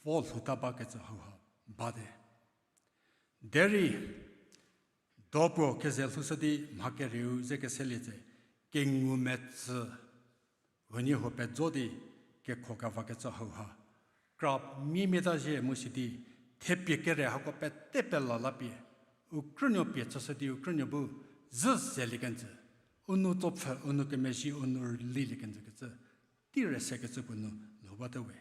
vo lhouta bakecü hauha bate. Derei, do puo keze lhoushü di mha kerieu ze keselie tse, kengumetsü huoniehuo pejo di kekho kevakecü hauha kra miemieta zhie mu sidi, thepie kere hako pete pela la pie, u krünuo pie chüshü di u krünuo bu zhü zelie kenjü, u nou tsopfü, u nou kemezhie, u nou rülilie kenjü kecü, tei rei sekecü puo nu lhou bate we.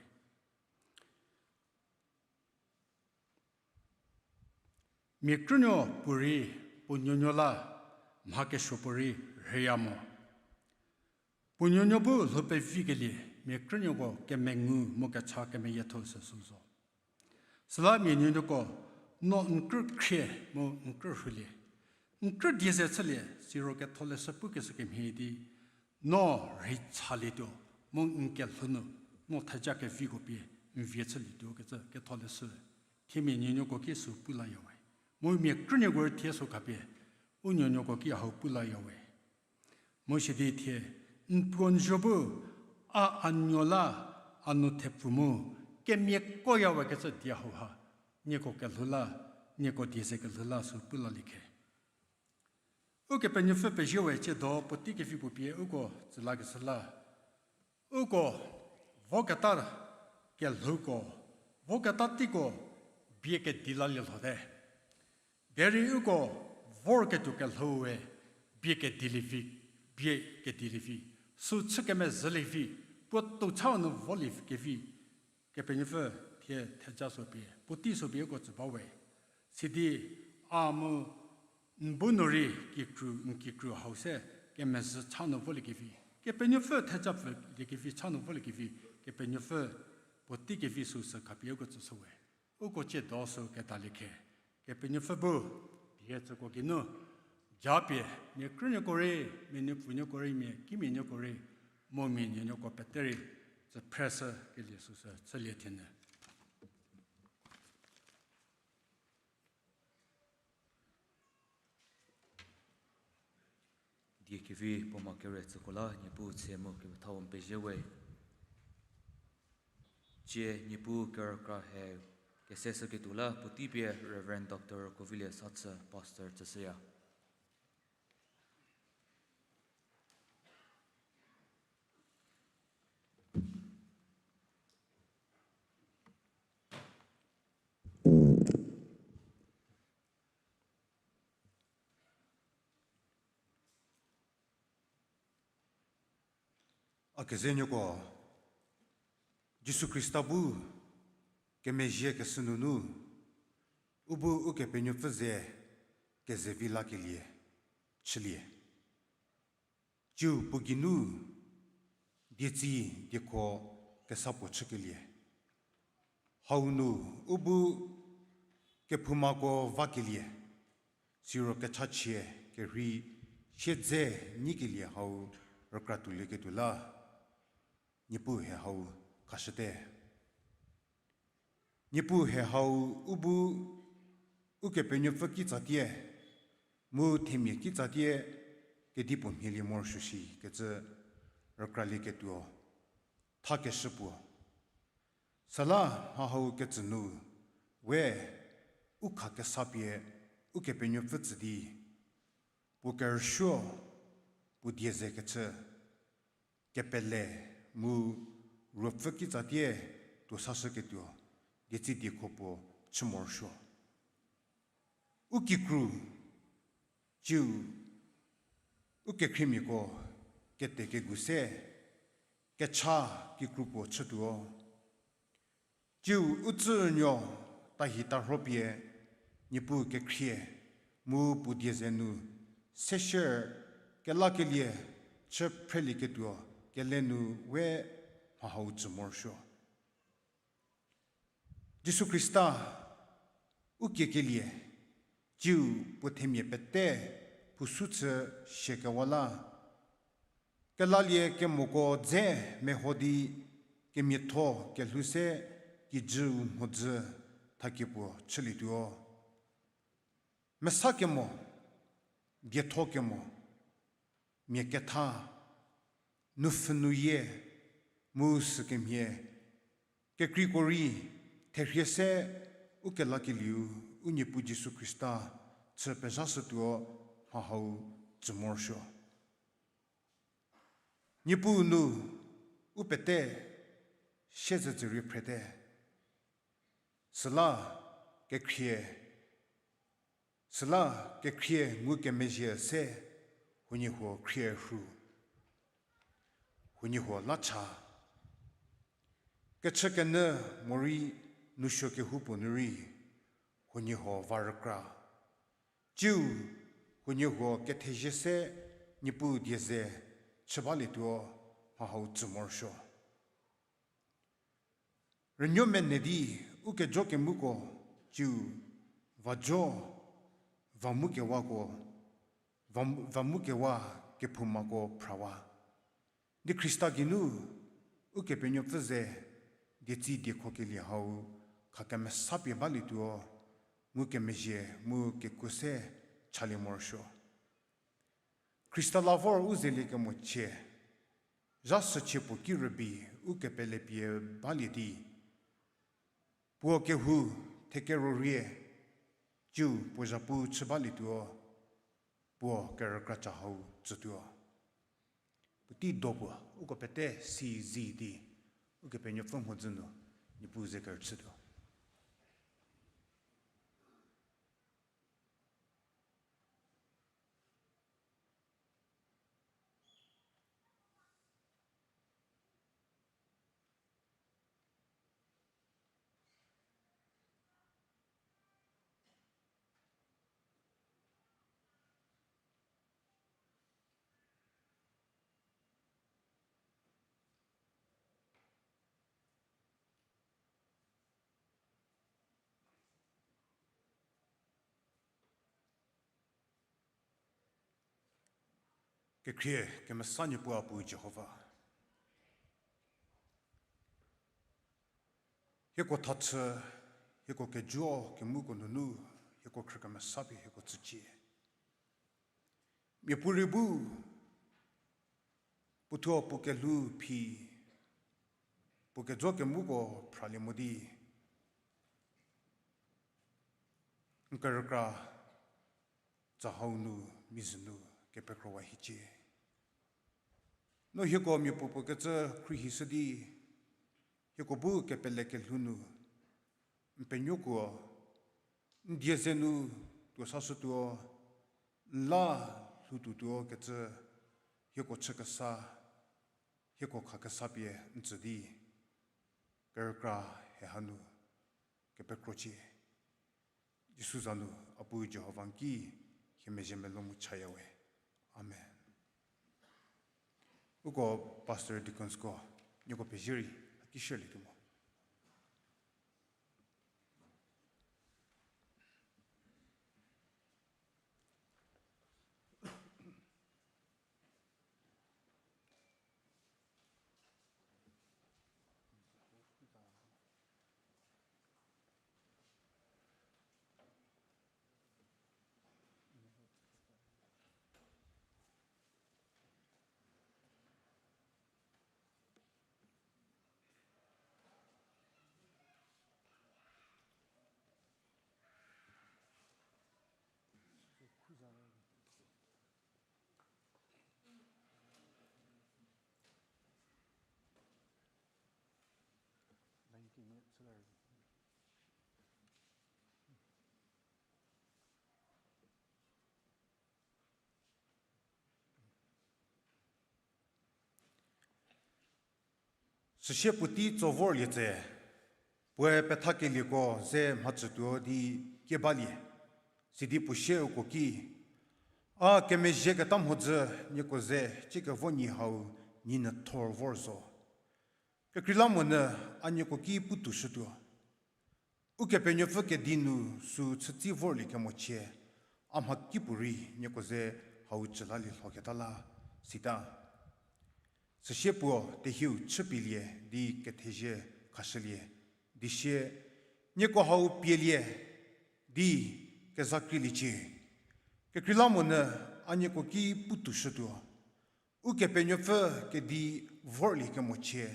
Mia krünuo puorei puo nuonuo la mha kesuo puorei rheiya mo. Puo nuonuo bu lhou pevikelie mia krünuoko kemengu mu kecha kemeyietho sü sü zo. Süla mia nuonuoko, no n krü khrie mu n krü rhulie, n krü die ze chülie, siro ketholeshü pukeshü kemhie di, no rhei chalietuo, mu n kelhou nu, no theja keviko pie n vie chülietuo kecü ketholeshü, thie mia nuonuoko ki sü pu layawe. Mu mia krünuoko rei thie sü khapie, u nuonuoko ki hau pu layawe. Mu sidi thie, n puo n zuo bu, a a nuo la, a nu thepfu mu, kemiakoyawe kecü die hauha, nieko kelhou la, nieko die ze kelhou la sü pu lalie khe. Ukepenuopfü pezhiewe tsiedo puotei kevi puo pie uko tsü lakeshü la. Uko voketa kelhouko, voketa teiko bie kedi lalie lhote. Derei uko vorketuo kelhoue bie kedilie vi, bie kedilie vi, sü chü kemezhülie vi, puo tou chau nu volie kevi, Kepenuopfü thie theja sü pie, puotei sü pie uko tsü bawe. Sidi a mu n bu nu rei kikru, n kikru hau se kemezhü cha nu voliekevi, Kepenuopfü theja pfüliekevi cha nu voliekevi, Kepenuopfü puotei kevi sü sü khapie uko tsüshüwe. Uko tsiedo sü kedalie khe, Kepenuopfü bu die tsüko geinu, japie, mia krünuoko rei, mia nuopfunuoko rei, mia kimia nuoko rei, mu mia nuonuoko pete rei, tsü phreshü kelie süsü chülie thienyü. Die kevi puo ma kere tsüko la, Niepuu tse mu kepethau n pezie we. Tsie Niepuu kerükra he kese shüketuo la puotei pie Reverend Doctor Kovilie Satsü, Pastor tsüshüya. A kezenuoko, Jisu Khrista bu kemezhie keshü nunu, u bu Ukepenuopfü ze kezevi lakelie chülie. Tsiu puo geinu dietsi diekho kesa puo chükelie. Hau nu u bu kephoumako vakelie, siro kechachie kerhei siedze nyikelie hau rükra tuolieketuo la, Niepuu he hau khashüte. Niepuu he hau u bu Ukepenuopfü kitsatie, mu themia kitsatie kedipuo mhielie morosuo shi kecü rükralieketuo thakeshü puo. Süla mha hau ketsü nu we u khakesa pie Ukepenuopfü tsü di, puo kerüsuo, puo die ze kechü, kepele mu ruopfü kitsatie tuo sashüketuo dietsi diekho puo chü morosuo. U kikru, tsiu, u kekhriemiako kete kegu se, kecha kikru puo chütuo. Tsiu u tsünuo tahi tarho pie, Niepuu kekhrie, mu puo die ze nu, seshie kelakelie chü phrelieketuo kele nu we mha hau tsü morosuo. Jisu Khrista, u kiekelie, tsiu puo themia pete phusu chü shiekewa la, kelalie kemoko dze meho di kemiatho kelhou se kijüu mhodzü thakie puo chülietuo. Mesa kemo, dietho kemo, mia ketha, nupfhü nuyie, mu sükemhie, kekreiko rei, therhie se, u kelakelieu, u Niepuu Jisu Khrista, chü pezhashütuo mha hau tsü morosuo. Niepuu nu, u pete, siezedzürie phrete. Süla kekhrie, süla kekhrie ngukemezhie se, huoniehuo khrie rhu, huoniehuo la cha. Kechükenyü morei nusuo kehoupuo nu rei, huoniehuo va rükra. Tsiu, huoniehuo kethezie se Niepuu die ze chü balietuo mha hau tsü morosuo. Rünuo mene di u kejo kemuko tsiu, va jo, va mu kewako, va, va mu kewa kephoumako phrawa. Di Khrista geinu, Ukepenuopfü ze, dietsi diekhokelie hau, khakemesapie balietuo, ngukemezhie mu kekuo se chalie morosuo. Khrista la vor u zelie kemochie, zha süchie puo ki rübei u kepelepie balie di, puo kehou thekero rie, tsiu puo zhapu chü balietuo, puo kerükra cha hau tsütuo. Puotei do puo, uko pete si zi di, Ukepenuopfü mhodzü nu, Niepuu ze kerüchütuo. Kekhrie kemesa Niepuu a Pu Jihova, hieko thachü, hieko kejo kemuko nunu, hieko khrü kemesapie hieko tsücie. Miapuorei bu, puothuo puo kelhou phi, puo kejo kemuko phralie mo di, n kerükra cha hau nu, mizhü nu, kepekrowa hiecie. No hieko miapuo puo kecü khruohishü di, hieko bu kepele kelhou nu, n penuokuo, n die ze nu tuo sashütuo, n la lhoutuotuo kecü, hieko chü kesa, hieko khakesapie n tsü di, kerükra he hanu, kepekrocie. Jisu za nu, a Pu Jihova n ki, hie mezhie melou mu chaya we. Amen. Uko pastor deaconsko, nieko pezie rei, a ki share lietuo mo. Süsie puotei tso vorlie tse, puoe pethakelieko ze mhacütuo di kie balie, sidi puo sie uko ki, A kemezhieketa mhodzü nieko ze ciekevo nyi hau nyi nyüthor vor zo. Kekreilamonyü a nieko ki putuoshütuo. Ukepenuopfü kedi nu süu chütsi vorlie kemochie, a mhakipuorei nieko ze hau cülalie lhoketa la, sita. Süsie puo tehieu chüpielie di kethezie khashülie, di sie, nieko hau pielie di kezakrieliecie. Kekreilamonyü a nieko ki putuoshütuo. Ukepenuopfü kedi vorlie kemochie,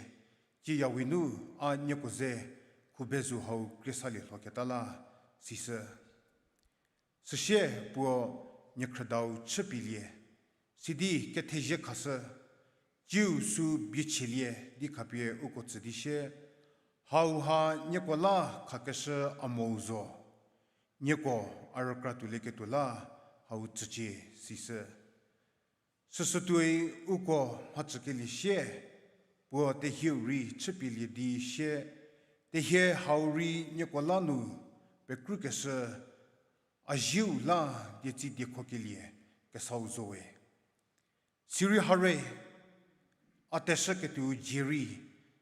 cieyawe nu a nieko ze khubezu hau kriesalie lhoketa la, sisü. Süsie puo niekhrüdau chüpielie, sidi kethezie khashü, ciu süu biechielie di khapie uko tsü di sie, hauha nieko la khakeshü a mou zo, nieko a rükra tuolieketuo la hau tsücie, sisü. Süsütuoi uko mhacükelie sie, puo tehieu rei chüpielie di sie, tehie hau rei nieko la nu pekrükeshü, a zieu la dietsi diekhokelie kesau zowe. Sirei hare, a teshüketuou dzie rei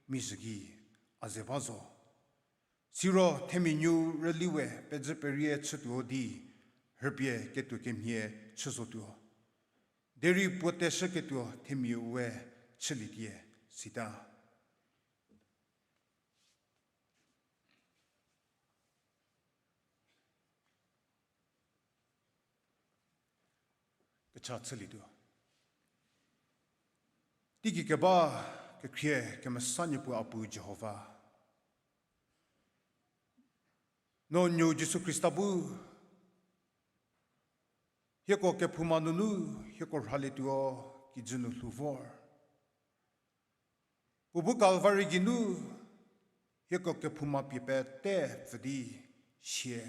mizhü gei a ze ba zo. Siro themia nuou rüli we pezü perie chütuo di, rhüpie ketuo kemhie chü zotuo. Derei puo teshüketuo themiau we chülietie, sita. Kecha chülietuo. Teigei keba kekhrie kemesa Niepuu a Puu Jihova, no nuou Jisu Khrista bu hieko kephouma nunu hieko rhalietuo kijü nu lhou vor. Puo bu Kalvari geinu hieko kephouma pie pete pfü di sie,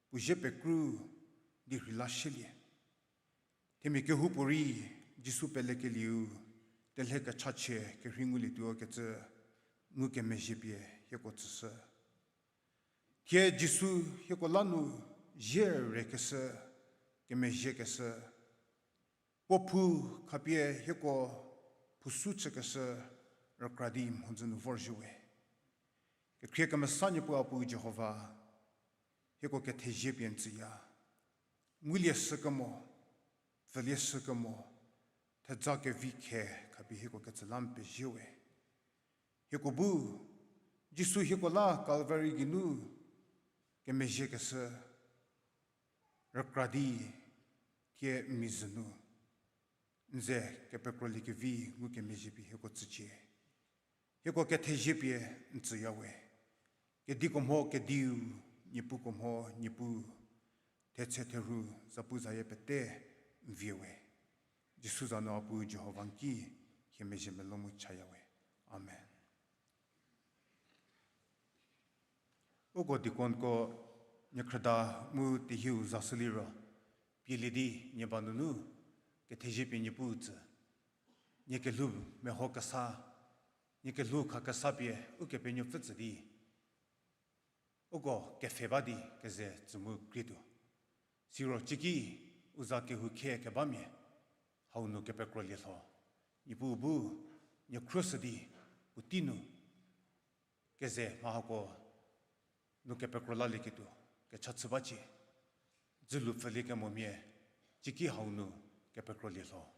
puo zie pekru di rheila shielie. Themia kehoupuorei Jisu pelekelieu telhe kechachie kerhei ngulietuo kecü ngukemezhie pie hieko tsüshü. Thie Jisu hieko la nu zie rekeshü, kemezhiekeshü, puo phou khapie hieko phousu chükeshü rükra di mhodzü nu vorzhüwe. Kekhrie kemesa Niepuu a Puu Jihova, hieko kethezie pie n tsüya. Ngulie shükemo, pfülie shükemo, theja kevi khe khapie hieko ketsü la n pezie we. Hieko bu, Jisu hieko la Kalvari geinu kemezhiekeshü rükra di thie n mizhü nu n ze kepekrolie kevi ngukemezhie pie hieko tsücie. Hieko kethezie pie n tsüya we. Kediko mho kediu, niepuko mho niepuu, thetse therhu zapuzayie pete n vie we. Jisu za nu a Puu Jihova n ki hie mezhie melou mu chaya we. Amen. Uko deaconko niekhrüda mu tehieu zashü liro, pielie di nie ba nunu kethezie pie Niepuu tsü, nie kelhou meho kesa, nie kelhou kha kesa pie Ukepenuopfü tsü di uko kepfhe ba di keze tsü mu krietuo. Siro ciki u za kehou khie kebamia hau nu kepekrolie lho. Niepuu bu nie khruoshü di puotei nu keze mha hako nu kepekro lalieketuo kecha chü bacie. Dzülu pfülie kemomia ciki hau nu kepekrolie lho.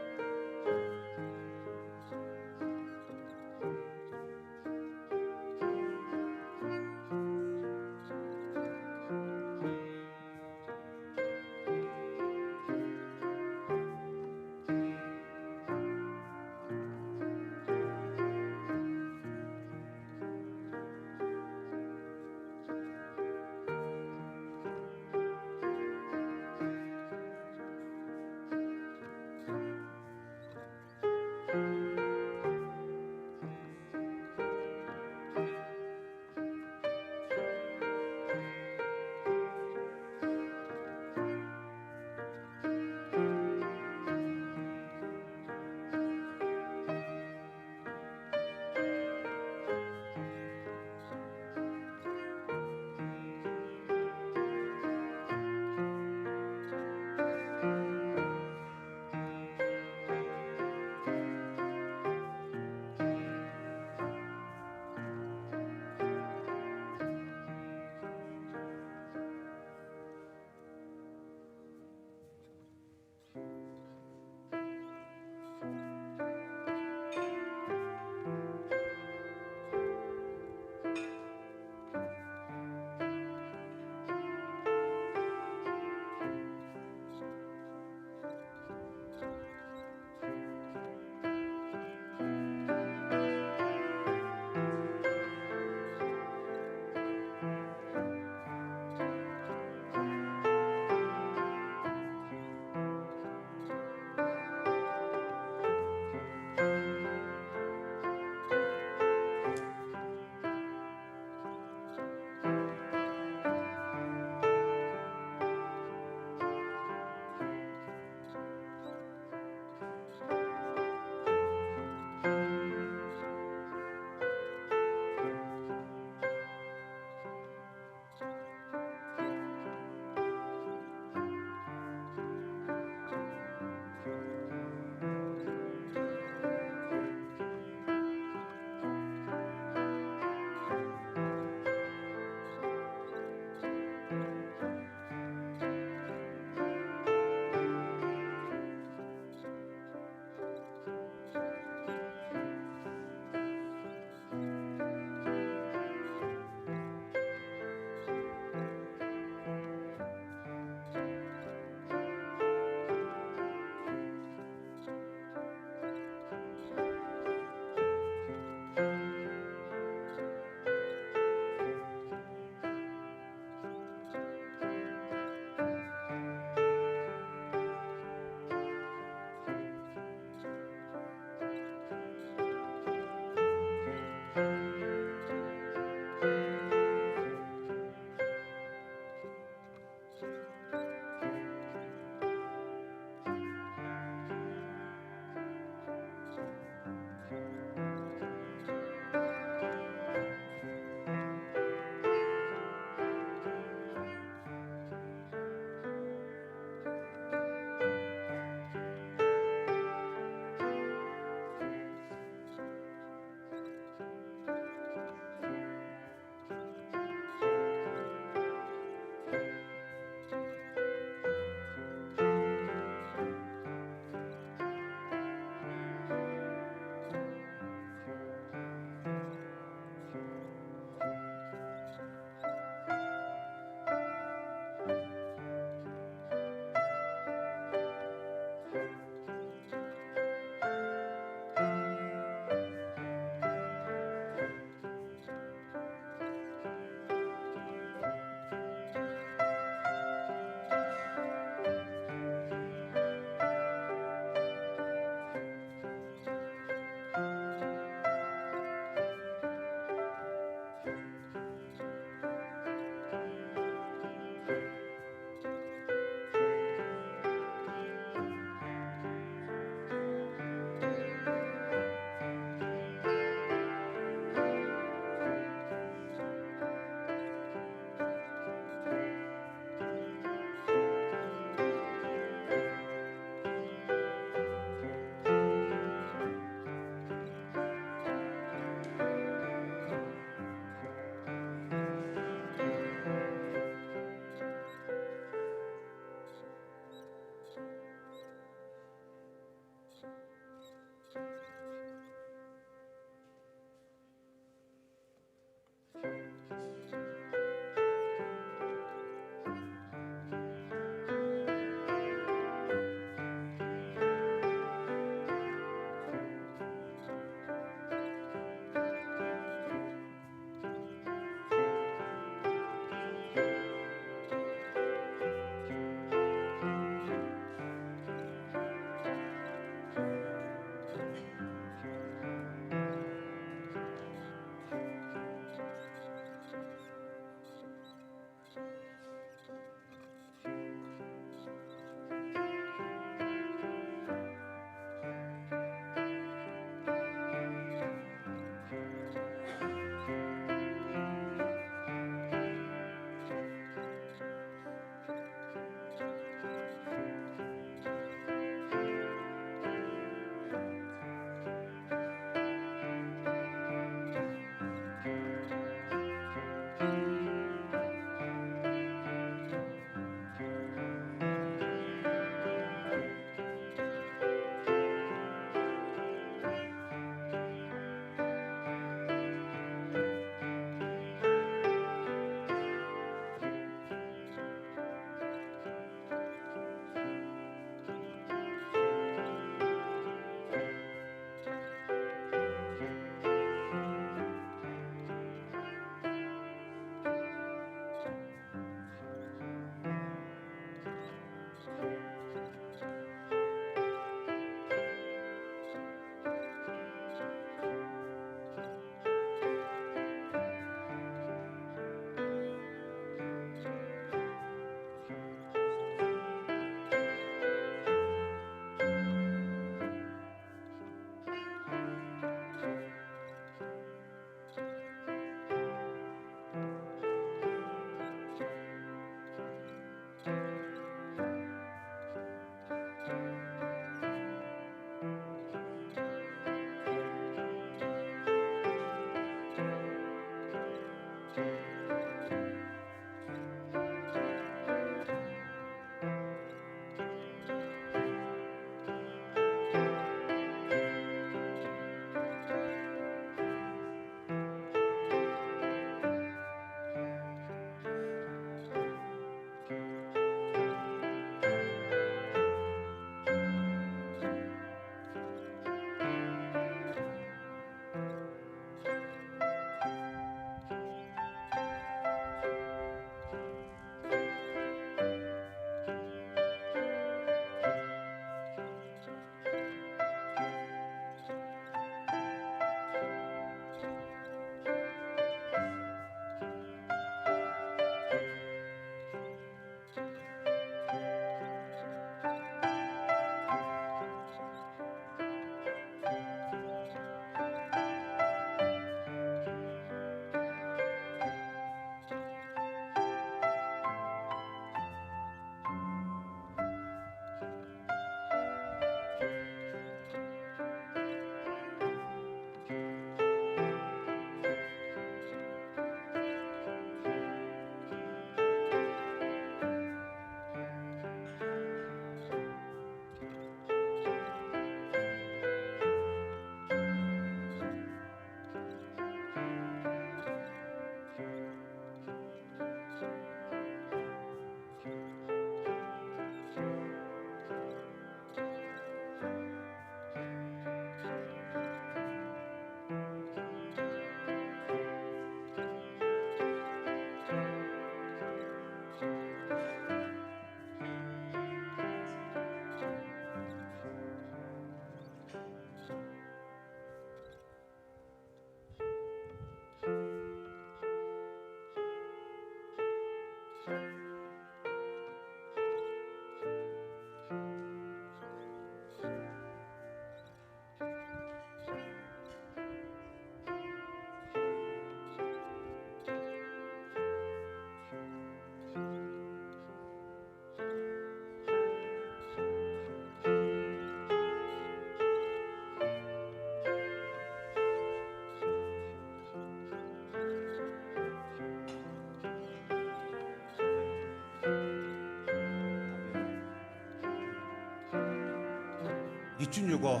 Icünuoko,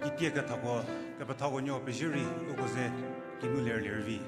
kitie kethako, kepethako nuo pezie rei uko ze kinu lerlie rei vi.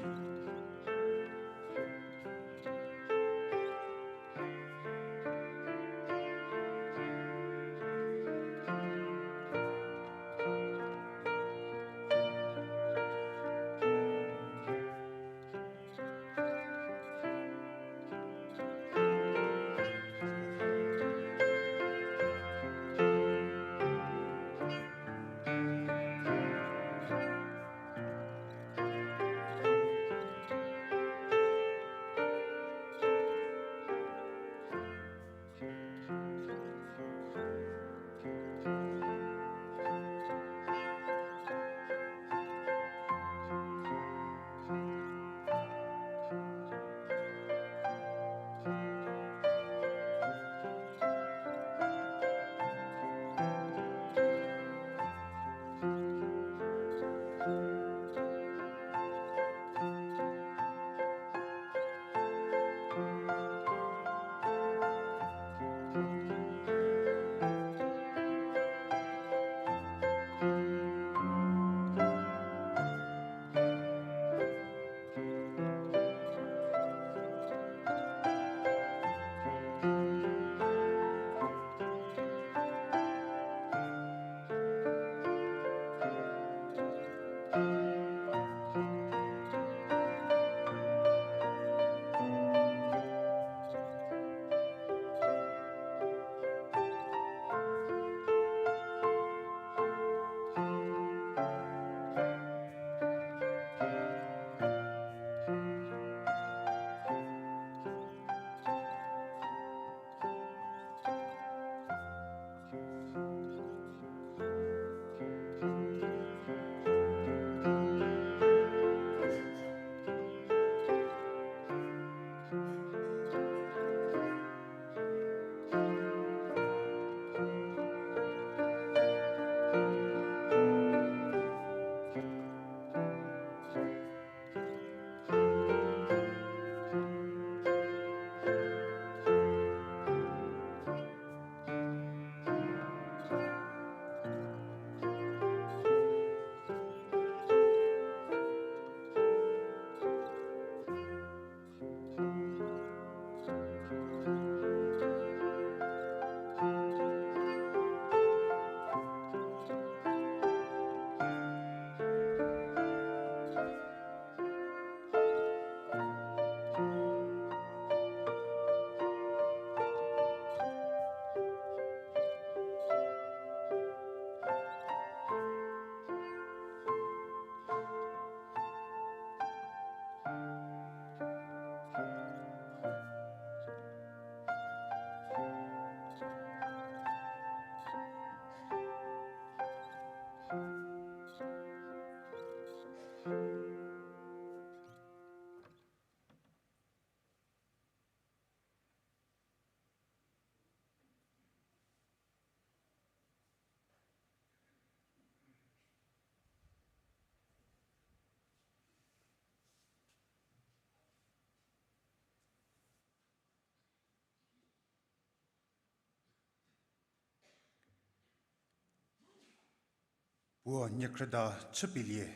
Puo niekhrüda chüpielie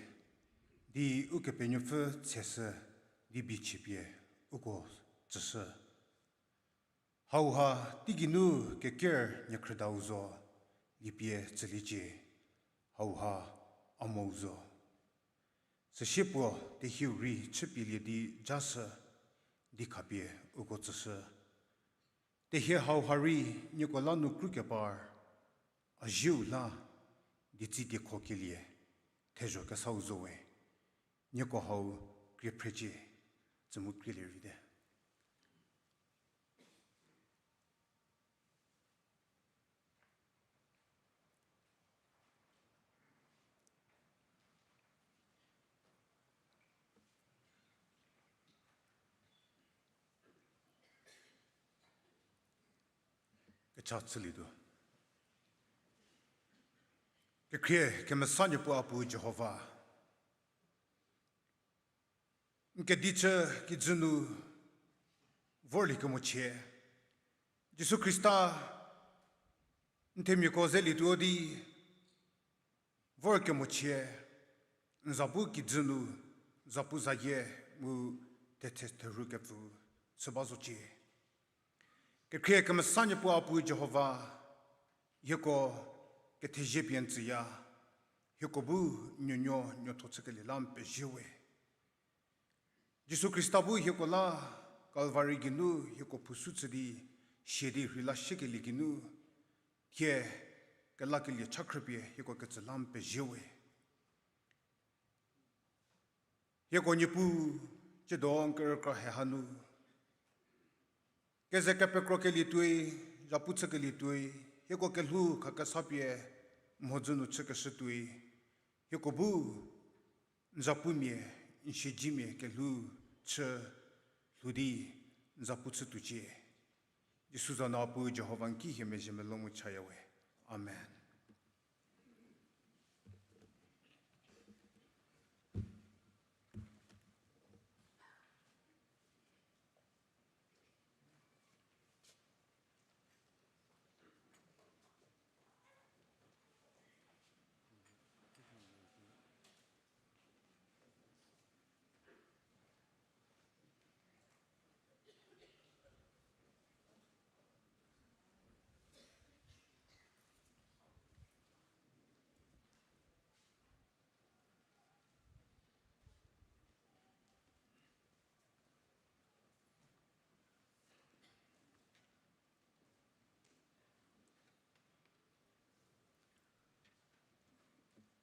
di Ukepenuopfü tseshü di bichipie uko tsüshü. Hauha teigeinu keker niekhrüdau zo, lipie tsüliecie, hauha a mou zo. Süsie puo tehieu rei chüpielie di jashü di khapie uko tsüshü. Tehie hauha rei nieko la nu krukepar, a zieu la di tsi diekhokelie thezho kesau zo we, nieko hau krie phrecie, tsü mu krielie rei te. Kecha chülietuo. Kekhrie kemesa Niepuu a Pu Jihova, n kedi chü kijü nu vorliekemochie, Jisu Khrista n themiako zelietuo di Vorkemochie, n za bu kijü nu, za bu zayie mu thethe therhu kepfü chü ba zocie. Kekhrie kemesa Niepuu a Pu Jihova, hieko kethezie pie n tsüya, hieko bu nuonuo nuotho chükelie la n pezie we. Jisu Khrista bu hieko la Kalvari geinu hieko phusu chü di, sia di rheila shükelie geinu, thie kelakelie cha khrüpie hieko ketsü la n pezie we. Hieko Niepuu, tsiedo n kerükra he hanu keze kepekrokelie tuoi, zapu chükelie tuoi, hieko kelhou khakesa pie mhodzü nu chükeshü tuoi, hieko bu n zapumia, n siedzimia kelhou chü lhou di n zapu chü tuocie. Jisu za nu a Pu Jihova n ki hie mezhie melou mu chaya we. Amen.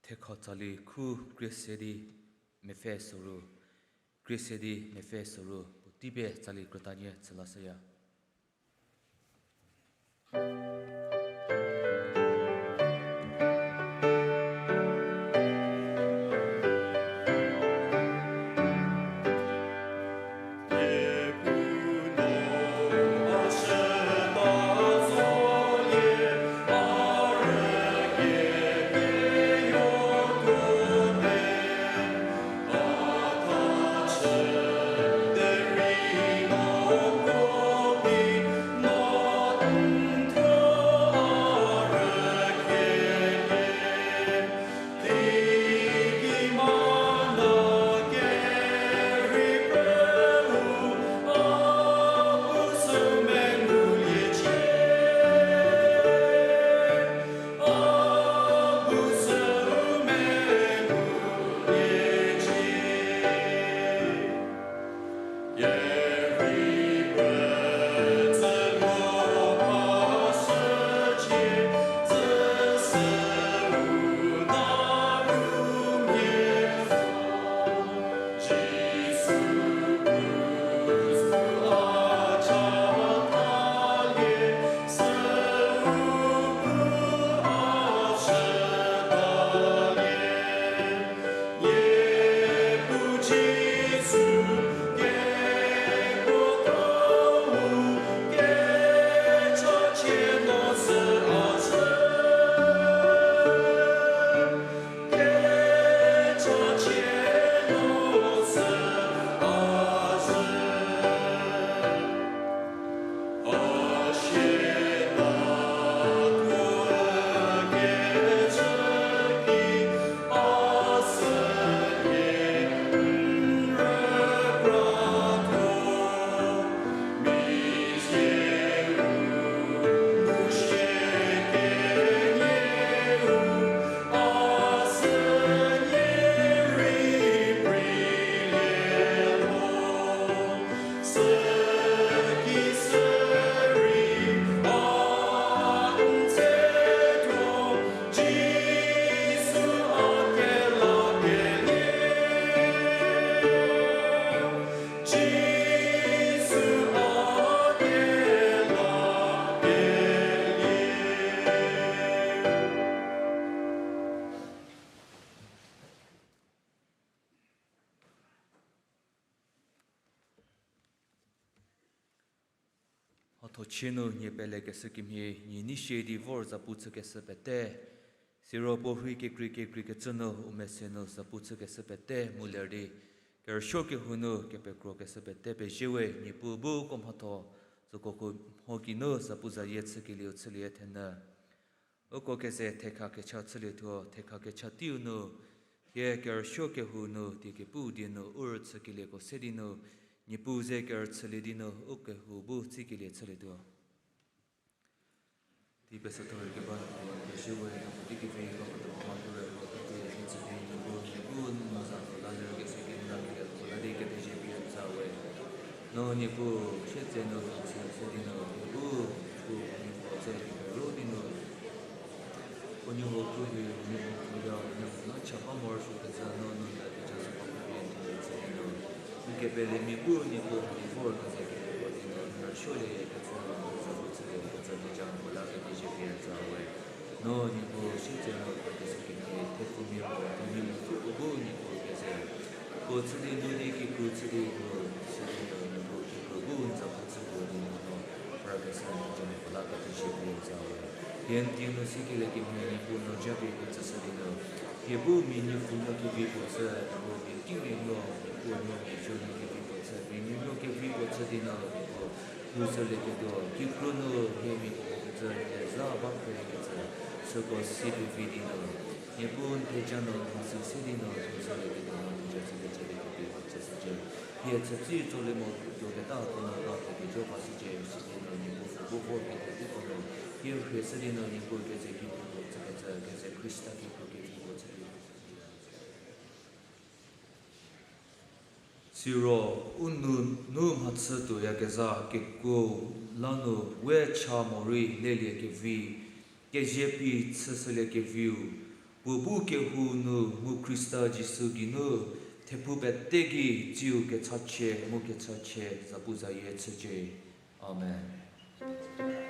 Thekho tsali khu krie se di mepfü soru, krie se di mepfü soru, puotei pie tsali krütanie chülashüya. Hathochie nu nie pelekeshü kemhie, nie nei shie di vor zapu chükeshü pete, siro puo rhei kekrei kekreikecü nu u mese nu zapu chükeshü pete mu ler di, kerüsuo kehou nu kepekrokeshü pete pezie we. Niepuu bu uko mhatho, süko mho geinu zapu zayie chükelieu chülie thenyü. Uko keze thekha kecha chülietuo, thekha kecha teiu nu, hie kerüsuo kehou nu, die kepu die nu, u rüchükelieko se di nu, Niepuu ze kerüchülie di nu, u kehou bu tsikelie chülietuo. Tei pesü thorei keba Niepuu, kezie we, Niepuu di kevi ko ketuo mha kere ko ketuo di tsü di Niepuu, Niepuu nu za nu la ler kese kina kele ko la di kethezie pie n za we. No Niepuu, sietse nu tsü se di nu, Niepuu, Niepuu, Niepuu, tse di peru di nu. Unuo ho krühi, unuo ho krüya, unuo ho no chaba morosuokecü no nu la kecha sü ba pie n tsü di nu. N kepelemia bu Niepuu di vor keze kele ko di nu, n rüsuolie kecü, n za bu tsülie kecü di ja ko la kethezie pie n za we. No Niepuu sietse nu kese kina thepfumia ko, themia mepfü ko bu Niepuu keze. Ko chü di nu di kikru chü di nu, chü di nu Niepuu kikru bu n za bu tsü ko di nu no, pra kese n ja ko la kethezie pie n za we. Hie n tei nu sikelie kemhie Niepuu no japie kecü sü di nu. Hie bu mia nuopfü nuo kevi puo chü, Niepuu mia kingmia nuo, Niepuu nuo mia zuo nuo kevi puo chü, mia nuonuo kevi puo chü di nu, Niepuu, lhoushülieketuo, kikru nu hie mia puo kecü, hie za ba phrekecü, süko si pevi di nu. Niepuu n theja nu n si se di nu, lhoushülieketuo no n theja sü kecü di kevi puo chü shücie. Hie chütsü tsolie mo tuo keta ko nu la kevi jo ba shücie, sidi nu Niepuu bu vor kete di ko nu. Hie rhie shü di nu Niepuu keze kikru puo chükecü, keze Khrista kikru kevi puo chü di. Siro, u nou nu mhachü tuoyakezha kekuo la nu we cha morei lelie kevi, kezie pie chüshülie keviu, puo bu kehou nu mu Khrista Jisu geinu, thephu pete gei tsiu kechachie mu kechachie zapuzayie chücie. Amen.